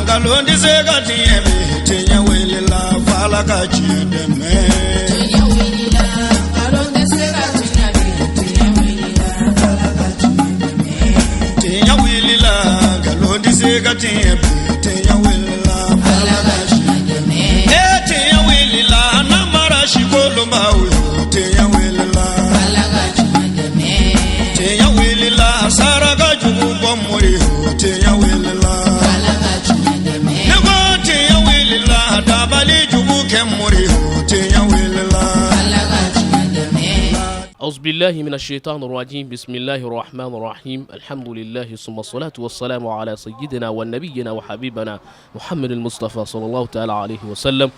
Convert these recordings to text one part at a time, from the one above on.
Nkalon tɛ se ka tiɲɛ bi, tiɲɛ wulila f'Ala ka tiɲɛ dɛmɛ. Tiɲɛ wulila, nkalon tɛ se ka tiɲɛ bi, tiɲɛ wulila, Ala ka tiɲɛ dɛmɛ. Tiɲɛ wulila, nkalon tɛ se ka tiɲɛ bi, tiɲɛ wulila f'Ala Ala ka ka tiɲɛ tiɲɛ dɛmɛ. E tiɲɛ wulila, namara sikolonbaw yo, tiɲɛ wulila. Ala ka tiɲɛ dɛmɛ. Tiɲɛ wulila, saraka jugu bɔ mori yo, tiɲɛ wulila. Ala ka tiɲɛ dɛmɛ. Ne ko tiɲɛ wulila, dabali jugu kɛ mori yo, tiɲɛ wulila. Ala ka tiɲɛ dɛmɛ. أعوذ بالله من الشيطان الرجيم، بسم الله الرحمن الرحيم، الحمد لله ثم الصلاة والسلام على سيدنا ونبينا وحبيبنا محمد المصطفى صلى الله تعالى عليه وسلم.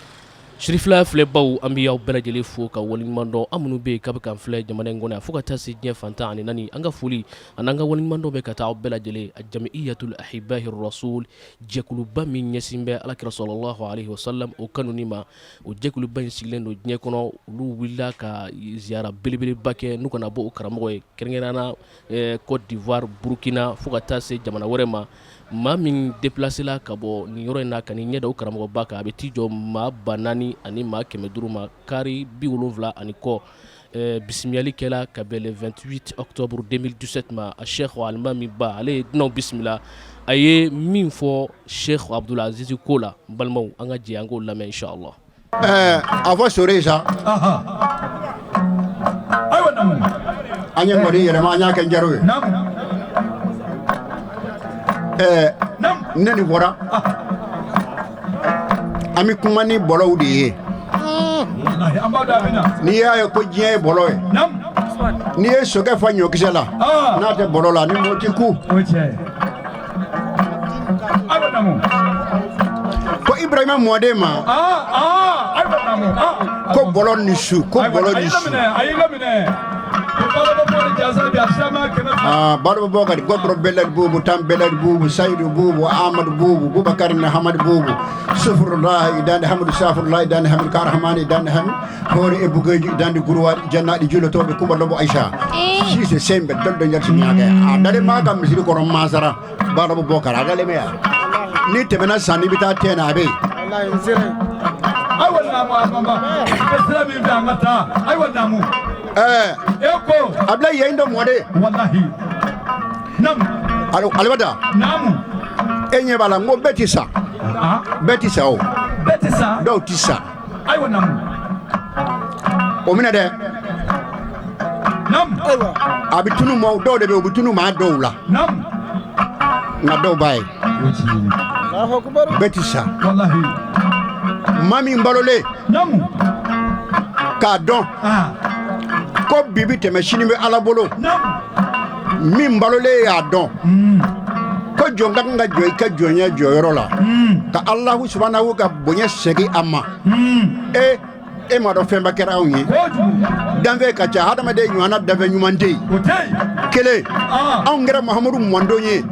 Sirifila filɛbaw, an bɛ aw bɛɛ lajɛlen fo ka waleɲuman dɔn. An minnu bɛ yen k'a bɛ k'an filɛ jamana in kɔnɔ yan, fo ka taa se diɲɛ fan 14, an ka foli ani an ka waleɲuman dɔn bɛ ka taa aw bɛɛ lajɛlen. A jamiyatul ahibahi rasul, jɛkuluba min ɲɛsin bɛ Alakira sɔlɔlahu alaihi wasallam o kanuni ma, o jɛkuluba in sigilen don diɲɛ kɔnɔ. Olu wulila ka ziyara belebeleba kɛ n'u kana bɔ o karamɔgɔ ye, kɛrɛnkɛrɛnnenya la Côte d'Ivoire, Burukina, fo ka taa se jamana wɛrɛ ma. Maa min déplacé la ka bɔ nin yɔrɔ in na ka n'i ɲɛ da o karamɔgɔba kan, a bɛ t'i jɔ maa 4500 ma, kari 70 ani kɔ. Bisimilali kɛla ka bɛn le 28 octobre 2017 ma. A Cheikh Alimami Ba, ale ye dunanw bisimila. A ye min fɔ Cheikh Abdulaziz ko la, n balimaw, an ka jɛ an k'o lamɛn inchallah. Ɛɛ, a fɔ sore sa. Ayiwa, namu. An ye mɔdi yɛlɛma, an y'a kɛ njaro ye. Namu. Ɛɛ, namu. Ne nin fɔra, an bɛ kuma ni bɔlɔw de ye. Wallahi, an b'a dɔn a bɛ na. N'i y'a ye ko diɲɛ ye bɔlɔ ye, Namu. n'i ye sokɛ fa ɲɔkisɛ la, n'a tɛ bɔlɔ la, ni mɔ ti ku. O ye tiɲɛ ye. Ayiwa, namu. Ko Ibrahima mɔden ma Ayiwa, namu. ko bɔlɔ ni su, ko Ayiwa, bɔlɔ a ni y'i su. laminɛ, a y'i laminɛ. Ko balo bɛ bɔ ni jasa bi, a silamɛ 200. Aa, balo bɛ bɔ kadi godoro bellel buubu tan, bellel buubu, Saydou buubu, Amadou buubu, Boubacar ne Hamadou buubu, sufrullah idande Hamadou, safrullah idande Hamadou, Karahmani idande Hamid, hoore e bugeji idande gurwaɗi jannaɗi julotoɓe Coumba Lobo Aicha sise sembe dolɗo jalti ñague a dalema kam misiri kono masara balobo bokar a daleme ya ni tɛmɛna san ni bɛ taa tɛna a bɛ yen. Ayiwa, namu, a ma i bɛ sira min fɛ, an ka taa. Ayiwa, namu. Ɛɛ. E ko. Ablaye yeyin dɔ mɔden. Wallahi, namu. Alibata. Namu. E ɲɛ b'a la n ko bɛɛ ti sa. Bɛɛ ti sa o. Bɛɛ tɛ sa. Dɔw ti sa. Ayiwa, namu. O minɛ dɛ. Namu. A bɛ tunu maaw dɔw de bɛ yen, u bɛ tunu maa dɔw la. Namu. Nka dɔw b'a ye. O ye tiɲɛ ye. Bɛɛ ti sa. Wallahi. Maa min balolen Namu. k'a dɔn ko bi bi tɛmɛ, sini bɛ Ala bolo. Namu. Min balolen y'a dɔn ko jɔn ka kan ka jɔ i ka jɔnya jɔyɔrɔ la ka Alahu subahanahu ka bonya segin a ma. E e m'a dɔn fɛnba kɛra anw ye. Kojugu. Danfɛn ka ca, hadamaden ɲɔgɔnna danfɛn ɲuman tɛ yen. O tɛ yen. Kelen, anw kɛra Mahamadu mɔndon ye,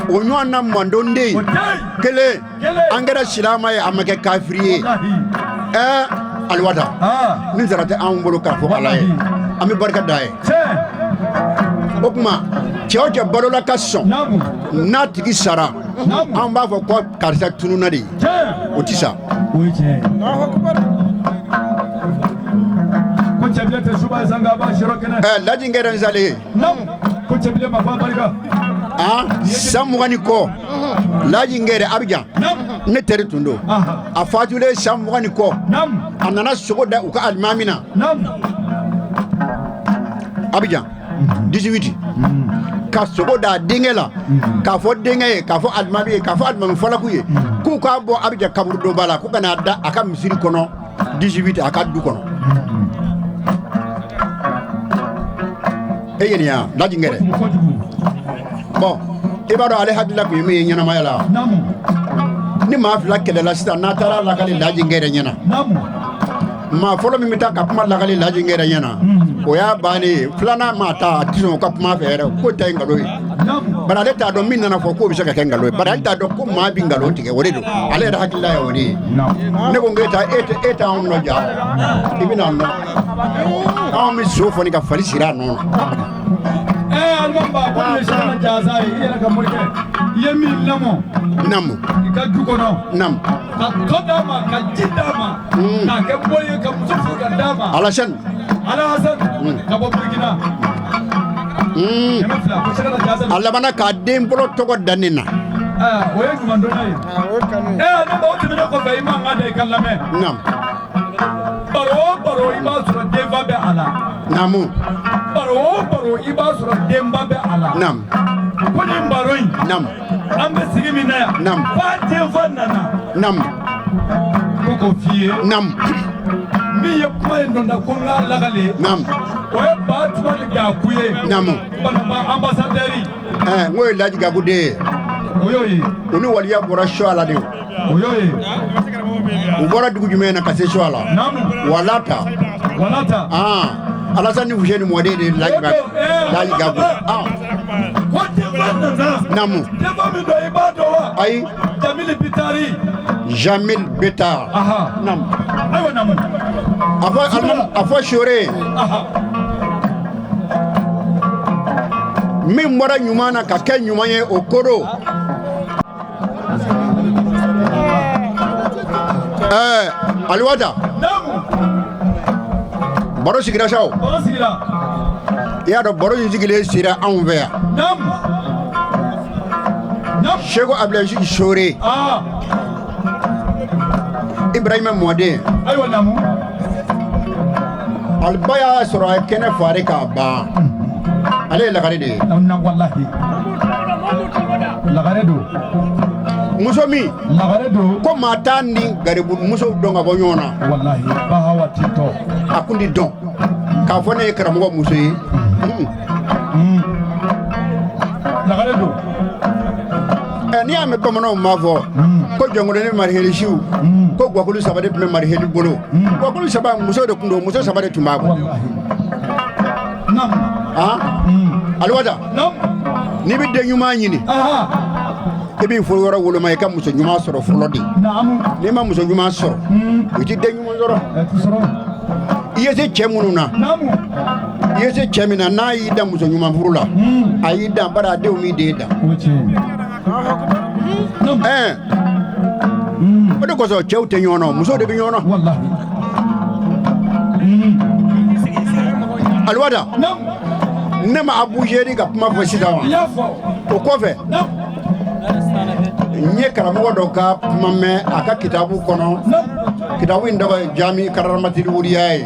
o ɲɔgɔn na mɔndon tɛ O yen. tɛ yen. Kelen, Kelen. an kɛra silama ye, a ma kɛ kafiri ye. Wallahi. Ɛɛ, Aliwata, ni sara tɛ anw bolo k'a fɔ Ala ye, an bɛ barika da ye. Tiɲɛ. O tuma, cɛ o cɛ balola ka sɔn, Namu. n'a tigi sara, Naamu. an b'a fɔ ko karisa tununa de. Tiɲɛ. O ti sa. O ye tiɲɛ ye. Ko cɛbilen tɛ suba ye sanga ba sirɔ kɛnɛ. Ɛ, laji kɛra nsale ye. Namu, ko cɛbilen ma fɔ a barika. Han, san 20 ni kɔ, laji kɛra Abijan. Namu. Ne teri tun don. A fatulen san 20 ni kɔ, Namu. a nana sogo da u ka alimami na. Namu. Abijan 18, ka sogo da a denkɛ la, k'a fɔ denkɛ ye, k'a fɔ alimami ye, k'a fɔ alimami fɔlaku ye, k'u k'a bɔ Abijan kaburudoba la, ko ka n'a da a ka misiri kɔnɔ 18, a ka du kɔnɔ. E ye nin ya, laji ngɛrɛ. Kojugu, kojugu. Bɔn, i b'a dɔn ale hakilila tun ye min ye ɲɛnamaya la, Namu. ni maa fila kɛlɛla sisan, n'a taara lakali laji ngɛrɛ ɲɛna, Namu. maa fɔlɔ min bɛ taa ka kuma lakali laji ngɛrɛ ɲɛna, o y'a bannen ye. Filanan maa ta, a tɛ sɔn o ka kuma fɛ yɛrɛ, k'o ta ye nkalon ye. Namu. Bari ale t'a dɔn min nana fɔ k'o bɛ se ka kɛ nkalon ye, bari ale t'a dɔn ko maa bɛ nkalon tigɛ. O de don, ale yɛrɛ hakilila ye o de ye. Namu. Ne ko n k'e ta e tɛ e t'anw nɔ ja, i bɛna nɔ, anw bɛ so fɔni ka fali siri a nɔ na. Alimami Ba, ko nin ye Sɛkɛna Jasa ye, i yɛrɛ ka morikɛ. I ye min lamɔ i ka du kɔnɔ, ka tɔ d'a ma, ka ji d'a ma, k'a kɛ mori ye, ka muso furu ka d'a ma. Alassane. Alahasan ka bɔ Burukina. 200 ko Sɛkɛna Jasa. A labanna k'a den fɔlɔ tɔgɔ da ne na. O ye ɲumandɔnna ye. Ne ba, o tɛmɛnen kɔfɛ, i man kan da i ka lamɛn. Baro o baro, i b'a sɔrɔ denfa bɛ a la. Baro o baro, i b'a sɔrɔ denba bɛ a la. Ko nin baro in, an bɛ sigi min na yan, f'a denfa nana ko k'o f'i ye. Min ye kuma in dɔn da ko n k'a lakale, o ye Ba Tumani Gaku ye. Banamba ambassadeur. Ɛ, n ko ye Laji Gaku den ye. O y'o ye. U ni waliya bɔra Suwala de. O y'o ye. U bɔra dugu jumɛn na ka se Suwala? Walata. Walata. Ah, Alassane ni Fuseni mɔden de ye Laji Gaku. Laji Gaku. Ah. Ko denfa nana. Denfa min don, i b'a dɔn wa? Ayi. Jamili Bitari. Jamil Bitar. Ayiwa, naamu. A fɔ a fɔ Sore. Min bɔra ɲuman na ka kɛ ɲuman ye, o ko don. Ɛɛ, Aliwata. Baro sigira sa o. Baro sigira. I y'a dɔn, baro in sigilen sera anw fɛ yan. Seko Abdulaziz Sore. Ibrahima mɔden. Ayiwa, naamu. Aliba y'a sɔrɔ a ye kɛnɛ fari k'a ban. Ale ye lagare de ye. Walahi. Lagare don. Muso min. Lagare don. Ko maa t'a ni garibu musow dɔn ka bɔ ɲɔgɔn na. Walahi bahawa ti tɔ. A kun ti dɔn. K'a fɔ ne ye karamɔgɔ muso ye. Lagare don. Ɛ, n'i y'a mɛn bamananw b'a fɔ ko jɔnkolonni marihelisiw, ko guwakulu saba de tun bɛ mariheli bolo. Guwakulu saba, muso de tun don, muso saba de tun b'a bolo. Han, Aliwata, n'i bɛ den ɲuman ɲini, i b'i furu yɔrɔ woloma, i ka muso ɲuman sɔrɔ fɔlɔ de. N'i ma muso ɲuman sɔrɔ, i tɛ den ɲuman sɔrɔ. I ye se cɛ minnu na, i ye se cɛ min na, n'a y'i dan muso ɲuman furu la, a y'i dan, bari a denw m'i den dan. Ɛɛ, o de kosɔn cɛw tɛ ɲɔgɔn nɔ, musow de bɛ ɲɔgɔn nɔ. Aliwada, ne ma Abuzeri ka kuma fɔ sisan wa? O kɔfɛ, n ye karamɔgɔ dɔ ka kuma mɛn a ka kitabu kɔnɔ. Kitabu in tɔgɔ ye Jami Karamatili Wuriya ye.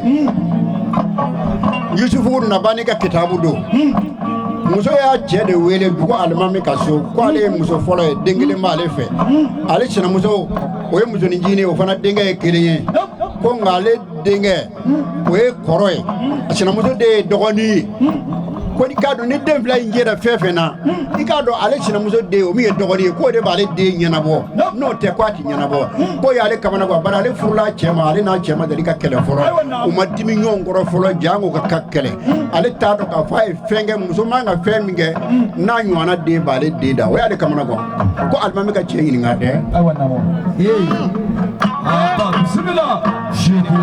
Yusufu Nabani ka kitabu don. Muso y'a cɛ de wele dugu alimami ka so, ko ale ye muso fɔlɔ ye, den kelen b'ale fɛ. Ale sinamuso, o ye musoninjinin ye, o fana denkɛ ye kelen ye. Ko nka ale denkɛ, o ye kɔrɔ ye, a sinamuso den ye dɔgɔnin ye. Ko i k'a dɔn, ni den fila in jɛra fɛn fɛn na, i k'a dɔn ale sinamuso den, o min ye dɔgɔnin ye, k'o de b'ale den ɲɛnabɔ, n'o tɛ k'a ti ɲɛnabɔ. K'o y'ale kamana gan, bari ale furula cɛ ma, ale n'a cɛ ma deli ka kɛlɛ fɔlɔ, u ma dimi ɲɔgɔn kɔrɔ fɔlɔ, jango ka kɛlɛ. Ale t'a dɔn k'a fɔ a ye fɛn kɛ, muso man ka fɛn min kɛ, n'a ɲɔgɔnna den b'ale den da. O y'ale kamana gan ko alimami ka cɛ ɲininka dɛ. Ayiwa, naamu. Bisimila Seku.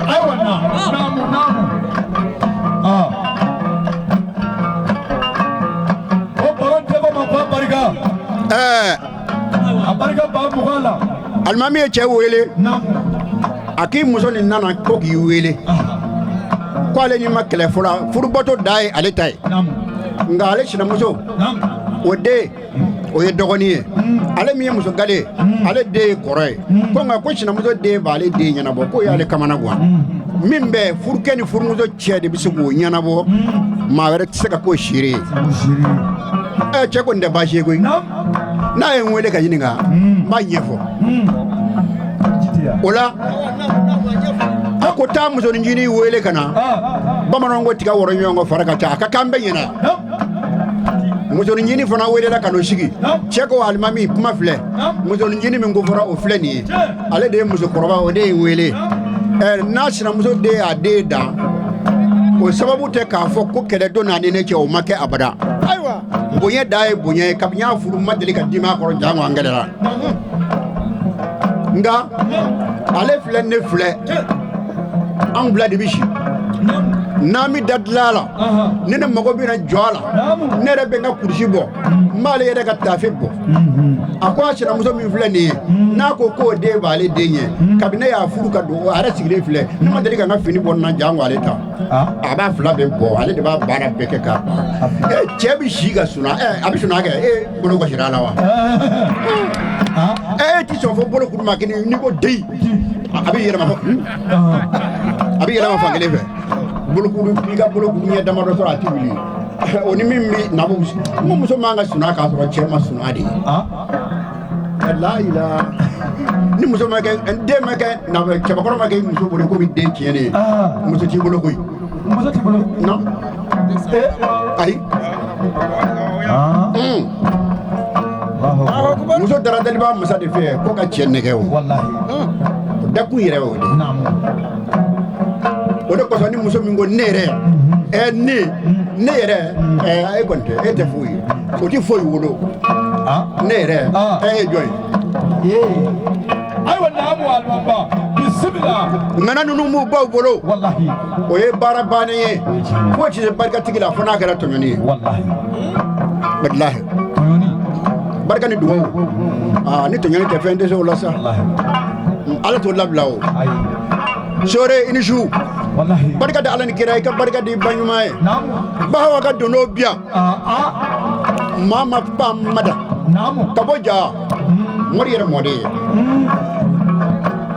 Ayiwa, naamu, naamu. O baro denba ma ko a barika. A barika ba 20 la. Alimami ye cɛ wele. A k'i muso nin nana ko k'i wele, ko ale ni ma kɛlɛ fɔlɔ, furubato da ye ale ta ye, nka ale sinamuso, o den, o ye dɔgɔnin ye, ale min ye muso gale ye, ale den ye kɔrɔ ye. Ko nka ko sinamuso den b'ale den ɲɛnabɔ, k'o y'ale kamana gan. Min bɛ furukɛ ni furumuso cɛ de bɛ se k'o ɲɛnabɔ, maa wɛrɛ tɛ se ka k'o seere ye. Ɛ, cɛ ko nin tɛ baasi ye koyi, n'a ye n wele ka ɲininka, n b'a ɲɛfɔ o la. A ko taa musoninjinin wele ka na. Bamananw ko tiga wɔrɔ ɲɔgɔn kɔ fara ka ca, a ka kan bɛɛ ɲɛna. Musoninjinin fana welela ka n'o sigi. Cɛ ko alimami, kuma filɛ, musoninjinin min ko fɔra, o filɛ nin ye, ale de ye musokɔrɔba, o de ye n wele. Ɛ, n'a sinamuso den y'a den dan, o sababu tɛ k'a fɔ ko kɛlɛ don n'a ni ne cɛ, o ma kɛ abada. Bonya da ye bonya ye, kabini n y'a furu, n ma deli ka dimi a kɔrɔ, jango an kɛlɛla. Nka ale filɛ, ne filɛ, anw fila de bɛ si. N'an bɛ da dilan la, ni ne mago bɛna jɔ a la, ne yɛrɛ bɛ n ka kurusi bɔ, n b'ale yɛrɛ ka taafe bɔ. A ko a sinamuso min filɛ nin ye, n'a ko k'o den b'ale den ye, kabini ne y'a furu ka don, a yɛrɛ sigilen filɛ, ne ma deli ka n ka fini bɔ n na janko ale ta. A b'a fila bɛɛ bɔ, ale de b'a baara bɛɛ kɛ k'a ban. Cɛ bɛ si ka sunɔgɔ, a bɛ sunɔgɔ kɛ, e bolo kasira a la wa? E ti sɔn fo bolo kuru ma kini. N'i ko den, a bɛ yɛlɛma fɔ, a bɛ yɛlɛma fan kelen fɛ. Bolokuru, i ka bolokuru ɲɛ damadɔ sɔrɔ, a ti wuli. O ni min bɛ na, n ko muso man ka sunɔgɔ k'a sɔrɔ cɛ ma sunɔgɔ de ye. Walayi ni muso ma kɛ, den ma kɛ, cɛbakɔrɔ ma kɛ muso bolo komi den tiɲɛnen ye, muso t'i bolo koyi. Muso t'i bolo. Non, ayi. Muso dara daliba masa de fɛ ko ka cɛ nɛgɛ o. Walahi. O dakun yɛrɛ o de. O de kosɔn, ni muso min ko ne yɛrɛ, ɛ ne ne yɛrɛ, ɛ e kɔni tɛ, e tɛ foyi ye, o tɛ foyi wolo. Ne yɛrɛ, ɛ e ye jɔn ye? Ayiwa, naamu, alimaba, bisimila. Ŋana ninnu b'u baw bolo. Walahi. O ye baara bannen ye, foyi tɛ se barikatigi la fo n'a kɛra tɔɲɔni ye. Walahi. Walahi. Tɔɲɔni. Barika ni dugawu, aa, ni tɔɲɔni tɛ, fɛn tɛ se o la sa. Walahi. Ala t'o labila o. Ayi. Sore, i ni su. Walahi. Barika da Ala ni kira, i ka barika di ba ɲuman ye. Naamu. Bahawa ka dono bi yan. Maa ma ba mada. Naamu. Ka bɔ ja mori yɛrɛ mɔden ye,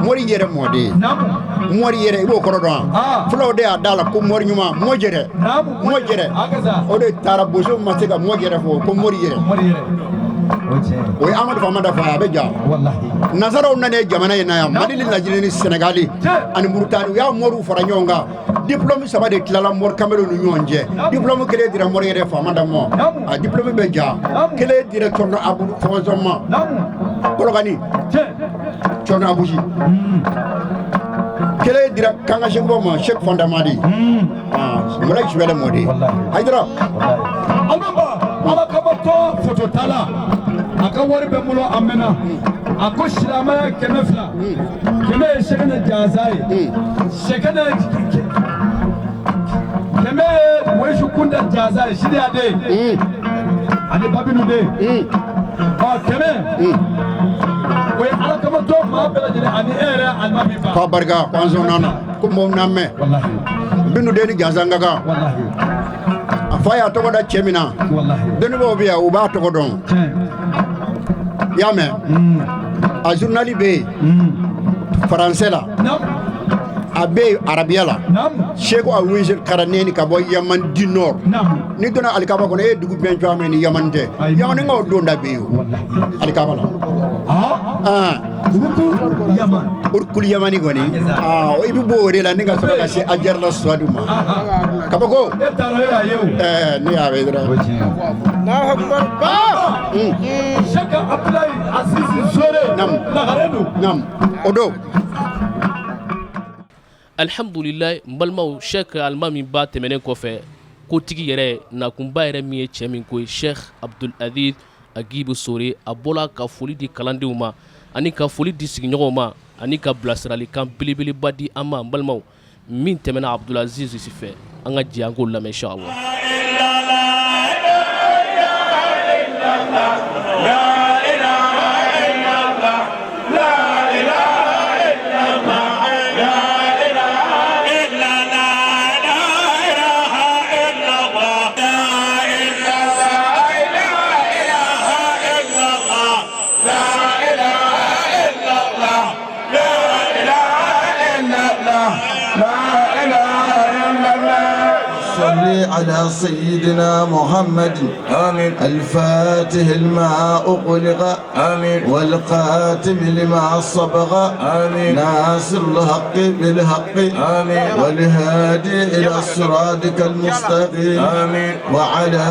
mori yɛrɛ mɔden ye. Naamu. Mori yɛrɛ, i b'o kɔrɔ dɔn wa? Fulaw de y'a da la ko mori ɲuman, mɔjɛrɛ. Naamu. Mɔjɛrɛ. Akaza. O de taara boso ma se ka mɔjɛrɛ fɔ ko mori yɛrɛ. Mori yɛrɛ, o tiɲɛ. O ye Amadu Famada fa ye, a bɛ ja. Walahi. Nasaraw nana jamana in na yan, Mali ni Lajinɛ ni Sɛnɛgali ani Murutani, u y'a moriw fara ɲɔgɔn kan. Diplôme saba de tilala mori kamalew ni ɲɔgɔn cɛ. Diplôme kelen dira mori yɛrɛ Famada ma, a diplôme bɛ ja. Kelen dira Cɔrɔnɔ Abu Fɔsɔn ma. Naamu. Kɔlɔkani. Tiɲɛ. Cɔrɔnɔ Abusi. Kelen dira Kanga Sekuba ma, Sek Fandamadi Mɔlɛ Sibɛlɛ mɔden Hayidara. Walahi, alimaba, ala kama tɔ foto tala, a ka wari bɛ n bolo a mɛnna. A ko silamɛya 200, 100 ye sɛgɛnɛ jansa ye, sɛgɛnɛ 100 ye wesu kunda jansa ye, sidiya den ani babinu den. Ɔ 100, o ye ala kama tɔ maa bɛɛ lajɛlen ani e yɛrɛ alimami ba. K'a barika ko an sɔnna na ko mɔgɔw n'an mɛn. Walahi. Binu den ni jansan ka kan. Walahi. A fa y'a tɔgɔ da cɛ min na, Walahi. dɔnnibaaw bɛ yan, u b'a tɔgɔ dɔn. Tiɲɛ. I y'a mɛn, a journal bɛ yen faransɛ la, a bɛ yen arabiya la. Seko Awisi Karaneni ka bɔ Yaman du Nord. Naamu. N'i donna alikaba kɔnɔ, e ye dugu jumɛn jɔ mɛn ni Yaman tɛ? Ayi. Yamanikaw don da bɛ yen o alikaba la. Ah. Ah. Yaman. Urkul Yamani kɔni, ah, i bɛ bɔ o de la ni ka sɔrɔ ka se Ajarala Suwadu ma kabako. E taara, e y'a ye o. Ɛɛ, ne y'a ye dɔrɔn. Seka Abdoulaye Aziz Sore. Naamu. Lagare don. Naam, o don. Alhamdulilayi, n balimaw, Sheikh Alimami ba tɛmɛnen kɔfɛ, kotigi yɛrɛ nakunba yɛrɛ min ye cɛ min ko ye Sheikh Abdul Aziz Agibu Sore, a bɔla ka foli di kalandenw ma ani ka foli di sigiɲɔgɔnw ma ani ka bilasiralikan belebeleba di an ma. N balimaw, min tɛmɛna Abdul Aziz si fɛ, an ka jɛ an k'o lamɛn, inshallah. صل على سيدنا محمد. آمين. الفاتح لما أغلق. آمين. والقاتم لما صبغ. آمين. ناصر الحق بالحق. آمين. والهادي إلى صراطك المستقيم. آمين. وعلى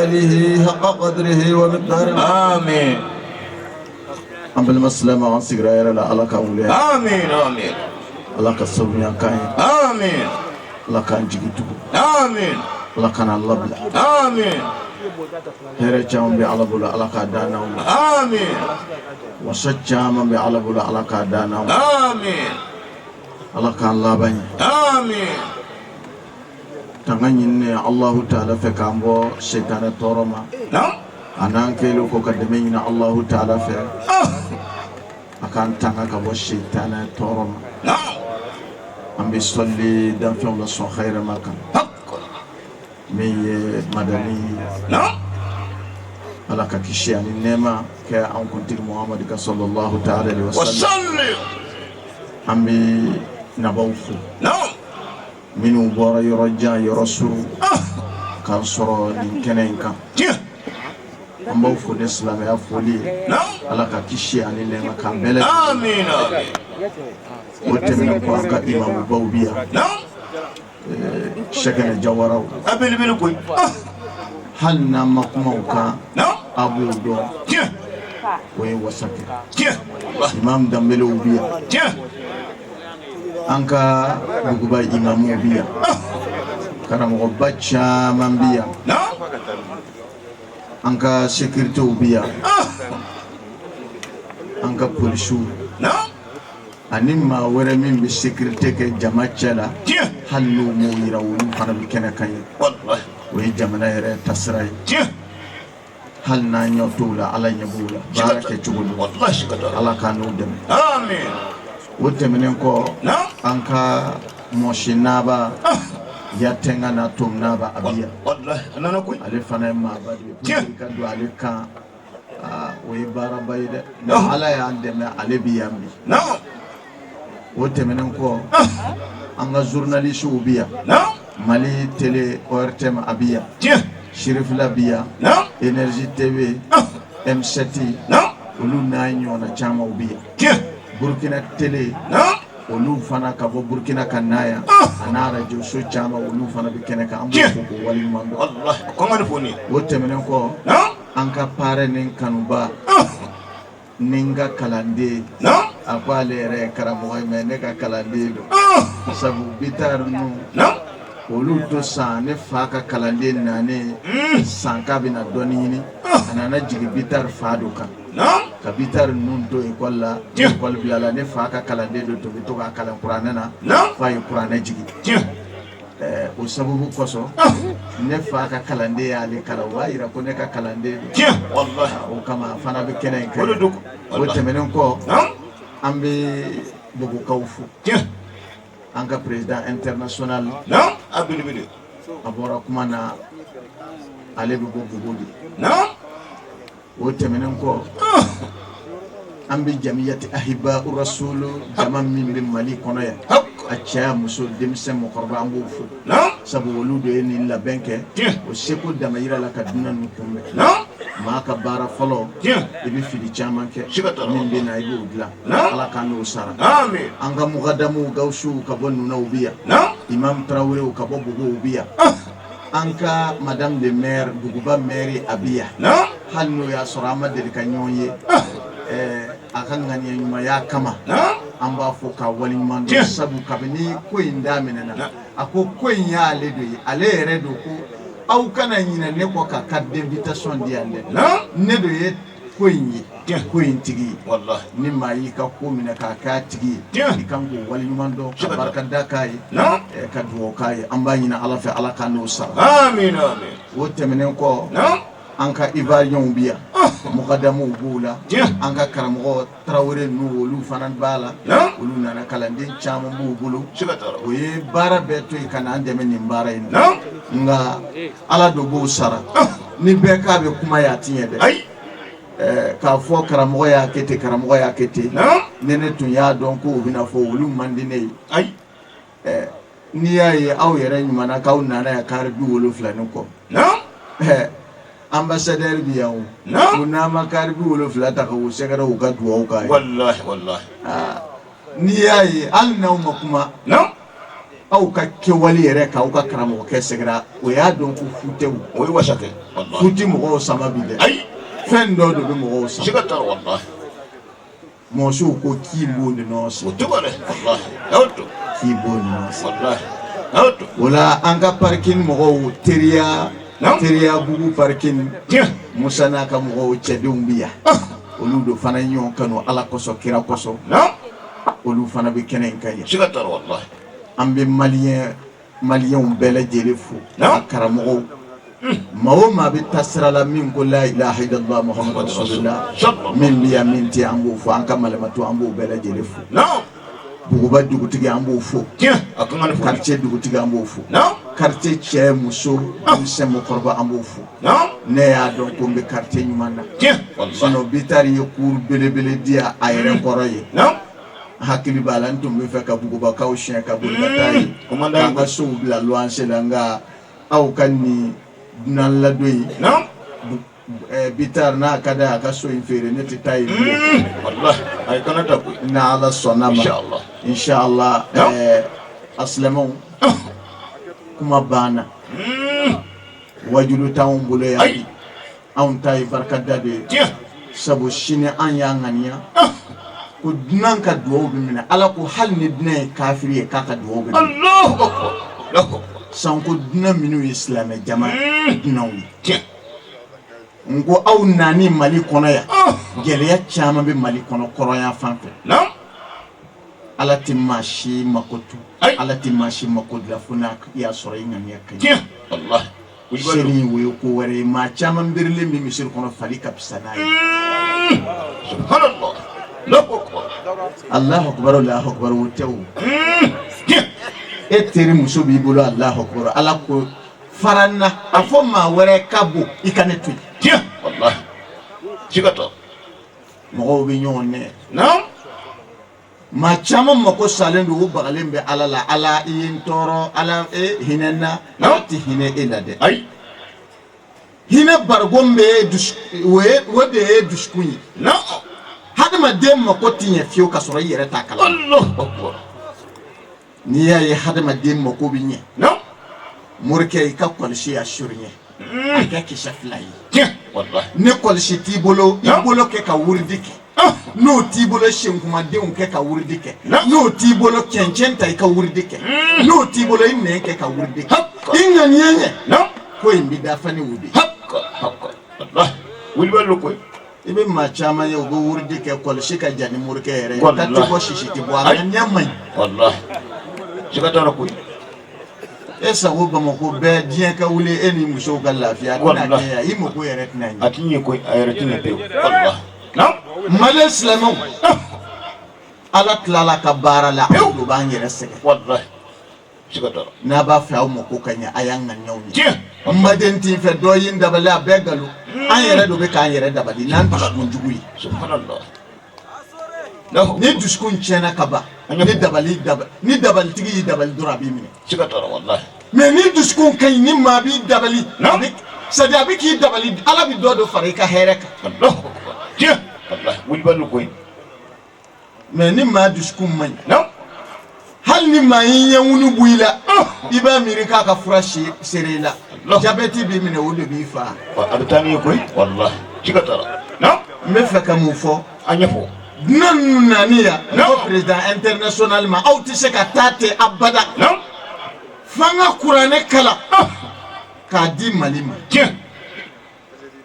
آله حق قدره ومقداره. آمين. An balima silamɛw, an sigira yɛrɛ la, Ala k'an wuli. آمين آمين. Ala ka sabuya k'an ye. آمين. Ala k'an jigi tugu. آمين. Ala kana labila. آمين. Hɛrɛ caman bɛ Ala bolo, Ala k'a d'an n'aw ma. Amin. Wasa caman bɛ Ala bolo, Ala k'a d'an n'aw ma. Amin. Ala k'an laban ɲɛ. Amin. Tanga ɲininen Alahu taala fɛ k'an bɔ setanɛ tɔɔrɔ ma. A n'an kɛlen ko ka dɛmɛ ɲini Alahu taala fɛ, a k'an tanga ka bɔ setanɛ tɔɔrɔ ma. An bɛ sɔli danfɛnw la sɔn hayirama kan, min ye madani ye. Ala ka kisi ani nɛɛma kɛ an kuntigi Muhamadu kan, sallallahu taala alaihi wasallam. An bɛ nabaw fo, minnu bɔra yɔrɔ jan, yɔrɔ surun, k'an sɔrɔ nin kɛnɛ in kan. An b'aw fo ni silamɛya foli ye. Ala ka kisi ani nɛɛma k'an bɛɛ lajɛlen. O tɛmɛnen kɔ, an ka imamubaw bi yan, Sɛkɛnɛ Jawaraw, A belebele koyi. Hali n'an ma kuma u kan, a b'o dɔn, o ye wasa kɛ. Imam Danbelew bi yan, an ka duguba imamuw bi yan, karamɔgɔba caman bi yan, an ka sécuritéw bi yan, an ka polisiw ani maa wɛrɛ min bɛ sécurité kɛ jama cɛ la, hali n'u m'o yira, olu fana bɛ kɛnɛ kan ye. O ye jamana yɛrɛ tasira ye. Hali n'an ɲɛ t'o la, Ala ɲɛ b'o la. Baara kɛ cogo don, Ala k'an n'u dɛmɛ. O tɛmɛnen kɔ, an ka mɔsi naba Yatenga na tom naba a bi yan. Ale fana ye maaba de ye ka don ale kan. O ye baaraba ye dɛ. Ala y'an dɛmɛ, ale bɛ yan bi. O tɛmɛnen kɔ, an ka journalistew bi yan, Mali télé ORTM a bi yan, Sirifila bi yan, Énergie TV, M7, olu n'a ɲɔgɔnna camanw bi yan, Burkina télé, olu fana ka bɔ Burkina ka na yan, a n'a radio so caman, olu fana bɛ kɛnɛ kan. An b'u fo k'u waleɲuman dɔn. O tɛmɛnen kɔ, an ka parrain ni kanuba ni n ka kalanden, a ko ale yɛrɛ ye karamɔgɔ ye, mais ne ka kalanden don, sabu Bitari ninnu, olu to san ne fa ka kalanden nanen san k'a bɛna dɔɔni ɲini, a nana jigin Bitari fa do kan, ka Bitari ninnu to ekɔli la. Ekɔli bilala, ne fa ka kalanden do to bɛ to k'a kalan kuranɛ na, f'a ye kuranɛ jigin. O sababu kosɔn, ne fa ka kalanden y'ale kalan, o b'a jira ko ne ka kalanden don. O kama a fana bɛ kɛnɛ in kan. O tɛmɛnen kɔ, an bɛ Bogokaw fo. An ka président international, a bɔra kuma na, ale bɛ bɔ Bogo de. O tɛmɛnen kɔ, an bɛ Jamiyati Ahiba Rasulu, jama min bɛ Mali kɔnɔ yan, a cɛ, muso, denmisɛn, mɔgɔkɔrɔba, an b'o fo, sabu olu de ye nin labɛn kɛ o seko damayira la ka dunan ninnu kunbɛn. Maa ka baara fɔlɔ, i bɛ fili caman kɛ, min bɛ na, i b'o dilan. Ala k'an n'o sara. An ka mugadamuw, gawusuw ka bɔ Nunaw bi yan, Imam Tarawelew ka bɔ Bogow bi yan, an ka madame le maire, Buguba maire, a bi yan. Hali n'o y'a sɔrɔ an ma deli ka ɲɔgɔn ye, a ka ŋaniya ɲumanya kama, an b'a fɔ k'a waleɲuman dɔn, sabu kabini ko in daminɛna, a ko ko in y'ale de ye, ale yɛrɛ don, ko aw kana ɲinɛ ne kɔ ka carte d'invitation di yan dɛ, ne de ye ko in ye, ko in tigi ye. Ni maa y'i ka ko minɛ k'a k'a tigi ye, i kan k'o waleɲuman dɔn, ka barika da k'a ye, ka dugawu k'a ye. An b'a ɲini Ala fɛ, Ala k'an n'o sara. O tɛmɛnen kɔ, an ka Ivoirienw bi yan, mugadamuw b'o la, an ka karamɔgɔ Tarawele ninnu, olu fana b'a la. Olu nana, kalanden caman b'u bolo. O ye baara bɛɛ to yen ka na an dɛmɛ nin baara in na. Nka Ala dɔ b'o sara. Ni bɛɛ k'a bɛ kuma ye, a ti ɲɛ dɛ. K'a fɔ karamɔgɔ y'a kɛ ten, karamɔgɔ y'a kɛ ten, ni ne tun y'a dɔn ko u bɛna fɔ, olu man di ne ye. N'i y'a ye aw yɛrɛ ɲuman k'aw nana yan kari 70 ni kɔ, ambassadeur bi yan, o n'an ma kari 70 ta ka u sɛgɛrɛ, u ka dugawu k'a ye. N'i y'a ye hali n'aw ma kuma, aw ka kɛwale yɛrɛ k'aw ka karamɔgɔkɛ sɛgɛrɛ, o y'a dɔn ko fu tɛ. O ye wasa kɛ. Fu tɛ mɔgɔw sama bi dɛ. Fɛn dɔ de bɛ mɔgɔw sama. Mɔsiw ko k'i b'o de nɔ. O tɔgɔ dɛ. K'i b'o nɔ. O la, an ka parking mɔgɔw teriya. Teriyabugu parking, Musa n'a ka mɔgɔw cɛdenw bi yan, olu do fana ye ɲɔgɔn kanu Ala kosɔn, kira kosɔn, olu fana bɛ kɛnɛ in kan yan. Siga t'a la, wallahi. An bɛ maliyɛnw bɛɛ lajɛlen fo, a karamɔgɔw, maa o maa bɛ taa sira la min ko la ilaha illallah Muhammadu rasulullah, min bɛ yan, min tɛ, an b'o fo. An ka malimatu, an b'o bɛɛ lajɛlen fo. Buguba dugutigi, an b'o fo. A kan ka nin fo. Quartier dugutigi, an b'o fo. Quartier cɛ, muso, denmisɛn, mɔgɔkɔrɔba, an b'o fo. Ne y'a dɔn ko n bɛ quartier ɲuman na, sinon Bitari ye cour belebele di yan a yɛrɛ kɔrɔ ye. Hakili b'a la, n tun bɛ fɛ ka Bugubakaw siɲɛ ka boli ka taa yen k'an ka sow bila luwanse la, nka aw ka nin dunan ladon in, Bitari n'a ka d'a ye, a ka so in feere, ne tɛ taa yen bilen. Wallahi, a ye kana ta koyi. N'Ala sɔnna ma. Inshallah. Inshallah. A silamɛw, kuma banna, wajulu t'anw bolo yan bi, anw ta ye barikada de ye, sabu sini an y'a ŋaniya ko dunan ka duwawu bɛ minɛ. Ala ko hali ni dunan ye kafiri ye, k'a ka duwawu bɛ minɛ. Allahu akbar, Allahu akbar. Sanko dunan minnu ye silamɛ jama dunanw ye. N ko aw nani Mali kɔnɔ yan, gɛlɛya caman bɛ Mali kɔnɔ kɔrɔnya fan fɛ. Ala tɛ maa si mako to, Ala tɛ maa si mako dilan fo n'a y'a sɔrɔ i ŋaniya ka ɲi. Wallahi. Seli in, o ye ko wɛrɛ ye. Maa caman berilen bɛ misiri kɔnɔ, fali ka fisa n'a ye. Subhanallah, Allahu akbar. Allahu akbar, Allahu akbar, o tɛ o. E teri muso b'i bolo, Allahu akbar. Ala ko fara n na, a fɔ maa wɛrɛ ka bon, i ka ne to yen. Tiɲɛ, wallahi, siga t'a. Mɔgɔw bɛ ɲɔgɔn nɛ. Maa caman mako salen don, u bagalen bɛ Ala la. Ala, i ye n tɔɔrɔ, Ala, e hinɛ n na. Ala tɛ hinɛ e la dɛ. Ayi. Hinɛ barigo min bɛ e dusu, o ye o de ye dusukun ye. Hadamaden mako tɛ ɲɛ fiyewu ka sɔrɔ i yɛrɛ t'a kalama. Allahu akbar. N'i y'a ye hadamaden mako bɛ ɲɛ, morikɛ, i ka kɔlɔsi a surunya, a kɛ kisɛ fila ye. Tiɲɛ, wallahi. Ni kɔlɔsi t'i bolo, i bolo kɛ ka wurudi kɛ. N'o t'i bolo, senkumadenw kɛ ka wurudi kɛ. N'o t'i bolo, cɛncɛn ta i ka wurudi kɛ. N'o t'i bolo, i nɛn kɛ ka wurudi kɛ. I ŋaniya ɲɛ, ko in bɛ dafa ni o de ye. Wallahi, wulibali don koyi. I bɛ maa caman ye, u bɛ wurudi kɛ, kɔlɔsi ka jan ni morikɛ yɛrɛ ye, ta tɛ bɔ, sisi tɛ bɔ, a ŋaniya man ɲi. Wallahi, siga t'a la koyi. E sago Bamakɔ bɛɛ diɲɛ ka wuli, e ni musow ka lafiya, a tɛna kɛ yan, i mako yɛrɛ tɛna ɲɛ. A ti ɲɛ koyi, a yɛrɛ ti ɲɛ pewu, wallahi. Maliyɛn silamɛw, Ala tilala ka baara la, anw de b'an yɛrɛ sɛgɛn. Wallahi, siga t'a la. N'a b'a fɛ aw mako ka ɲɛ, a y'an ŋaniyaw ɲɛ. N baden t'i fɛ, dɔ y'i dabali, a bɛɛ nkalon. An yɛrɛ de bɛ k'an yɛrɛ dabali n'an dusukun jugu ye. Subhanallah. Ni dusukun tiɲɛna ka ban, ni dabali daba ni dabalitigi y'i dabali dɔrɔn, a b'i minɛ. Siga t'a la, wallahi. Mais ni dusukun ka ɲi, ni maa b'i dabali, a bɛ, c'est à dire a bɛ k'i dabali, Ala bɛ dɔ dɔ fara i ka hɛrɛ kan. Allahu akbar. Tiɲɛ, wallahi, wulibali don koyi. Mais ni maa dusukun man ɲi, hali ni maa y'i ɲɛwunu bɔ i la, i b'a miiri k'a ka fura sere i la, jabɛti b'i minɛ, o de b'i fa. A bɛ taa n'i ye koyi, wallahi, siga t'a la. N bɛ fɛ ka mun fɔ? A ɲɛfɔ. Dunan ninnu nani yan ko président international ma, aw tɛ se ka taa ten abada, f'an ka kuranɛ kalan k'a di Mali ma. Tiɲɛ.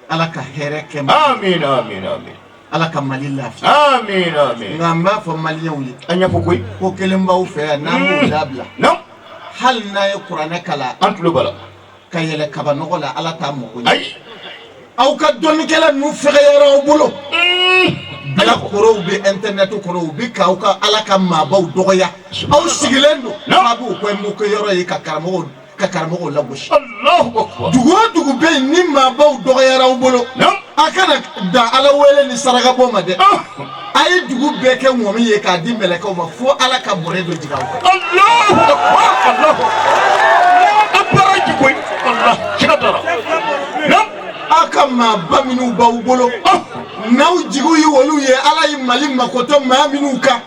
Ala ka hɛrɛ kɛ Mali. Amin, amin, amin. Ala ka Mali lafiya. Amin, amin. Nka n b'a fɔ maliyɛnw ye. A ɲɛfɔ koyi. Ko kelen b'aw fɛ yan, n'an m'o dabila, hali n'a ye kuranɛ kalan, an tulo b'a la, ka yɛlɛ kabanɔgɔ la, Ala t'a mago ɲɛ. Ayi. Aw ka dɔnnikɛla ninnu fɛgɛyara aw bolo. Bilakorow bɛ internet kɔnɔ, u bɛ k'aw ka Ala ka maabaw dɔgɔya. Aw sigilen don, n'a b'u kɛ mokɛ yɔrɔ ye ka karamɔgɔw lagosi. Allahu akbar. Dugu o dugu bɛ yen ni maabaw dɔgɔyara aw bolo, a kana dan Ala wele ni saraka bɔ ma dɛ. A ye dugu bɛɛ kɛ ŋɔmi ye k'a di mɛlɛkɛw ma, fo Ala ka bɔrɛ dɔ jigin aw kan. Allahu akbar, Allahu akbar. A baraji koyi, wallahi, siga t'a la. Aw ka maaba minnu b'aw bolo, n'aw jigiw ye olu ye, Ala ye Mali makotɔ maa minnu kan,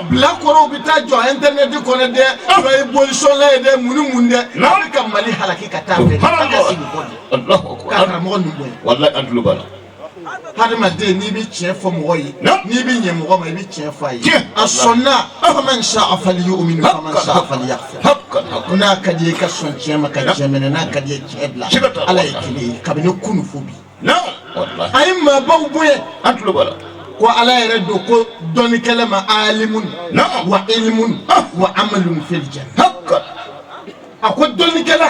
bilakorow bɛ taa jɔ internet kɔnɔ dɛ, dɔ ye bolisɔnla ye dɛ, mun ni mun dɛ, aw bɛ ka Mali halaki ka taa fɛ. An ka segin kɔ de Allahu akbar. ka karamɔgɔ ninnu bɔ yen. Wallahi, an tulo b'a la. Hadamaden, n'i bɛ tiɲɛ fɔ mɔgɔ ye, n'i bɛ ɲɛ mɔgɔ ma, i bɛ tiɲɛ fɔ a ye. A sɔnna, faman sha'a falyu'min faman sha'a falyakfur. N'a ka di ye i ka sɔn tiɲɛ ma ka tiɲɛ minɛ, n'a ka di ye tiɲɛ bila. Siga t'a la. Ala ye kelen ye kabini kunu fo bi. Naam, wallahi. A ye maabaw bonya. An tulo b'a la. Ko Ala yɛrɛ don ko dɔnnikɛla ma alimun wa ilmun wa amalun fil janna. Hakka. A ko dɔnnikɛla,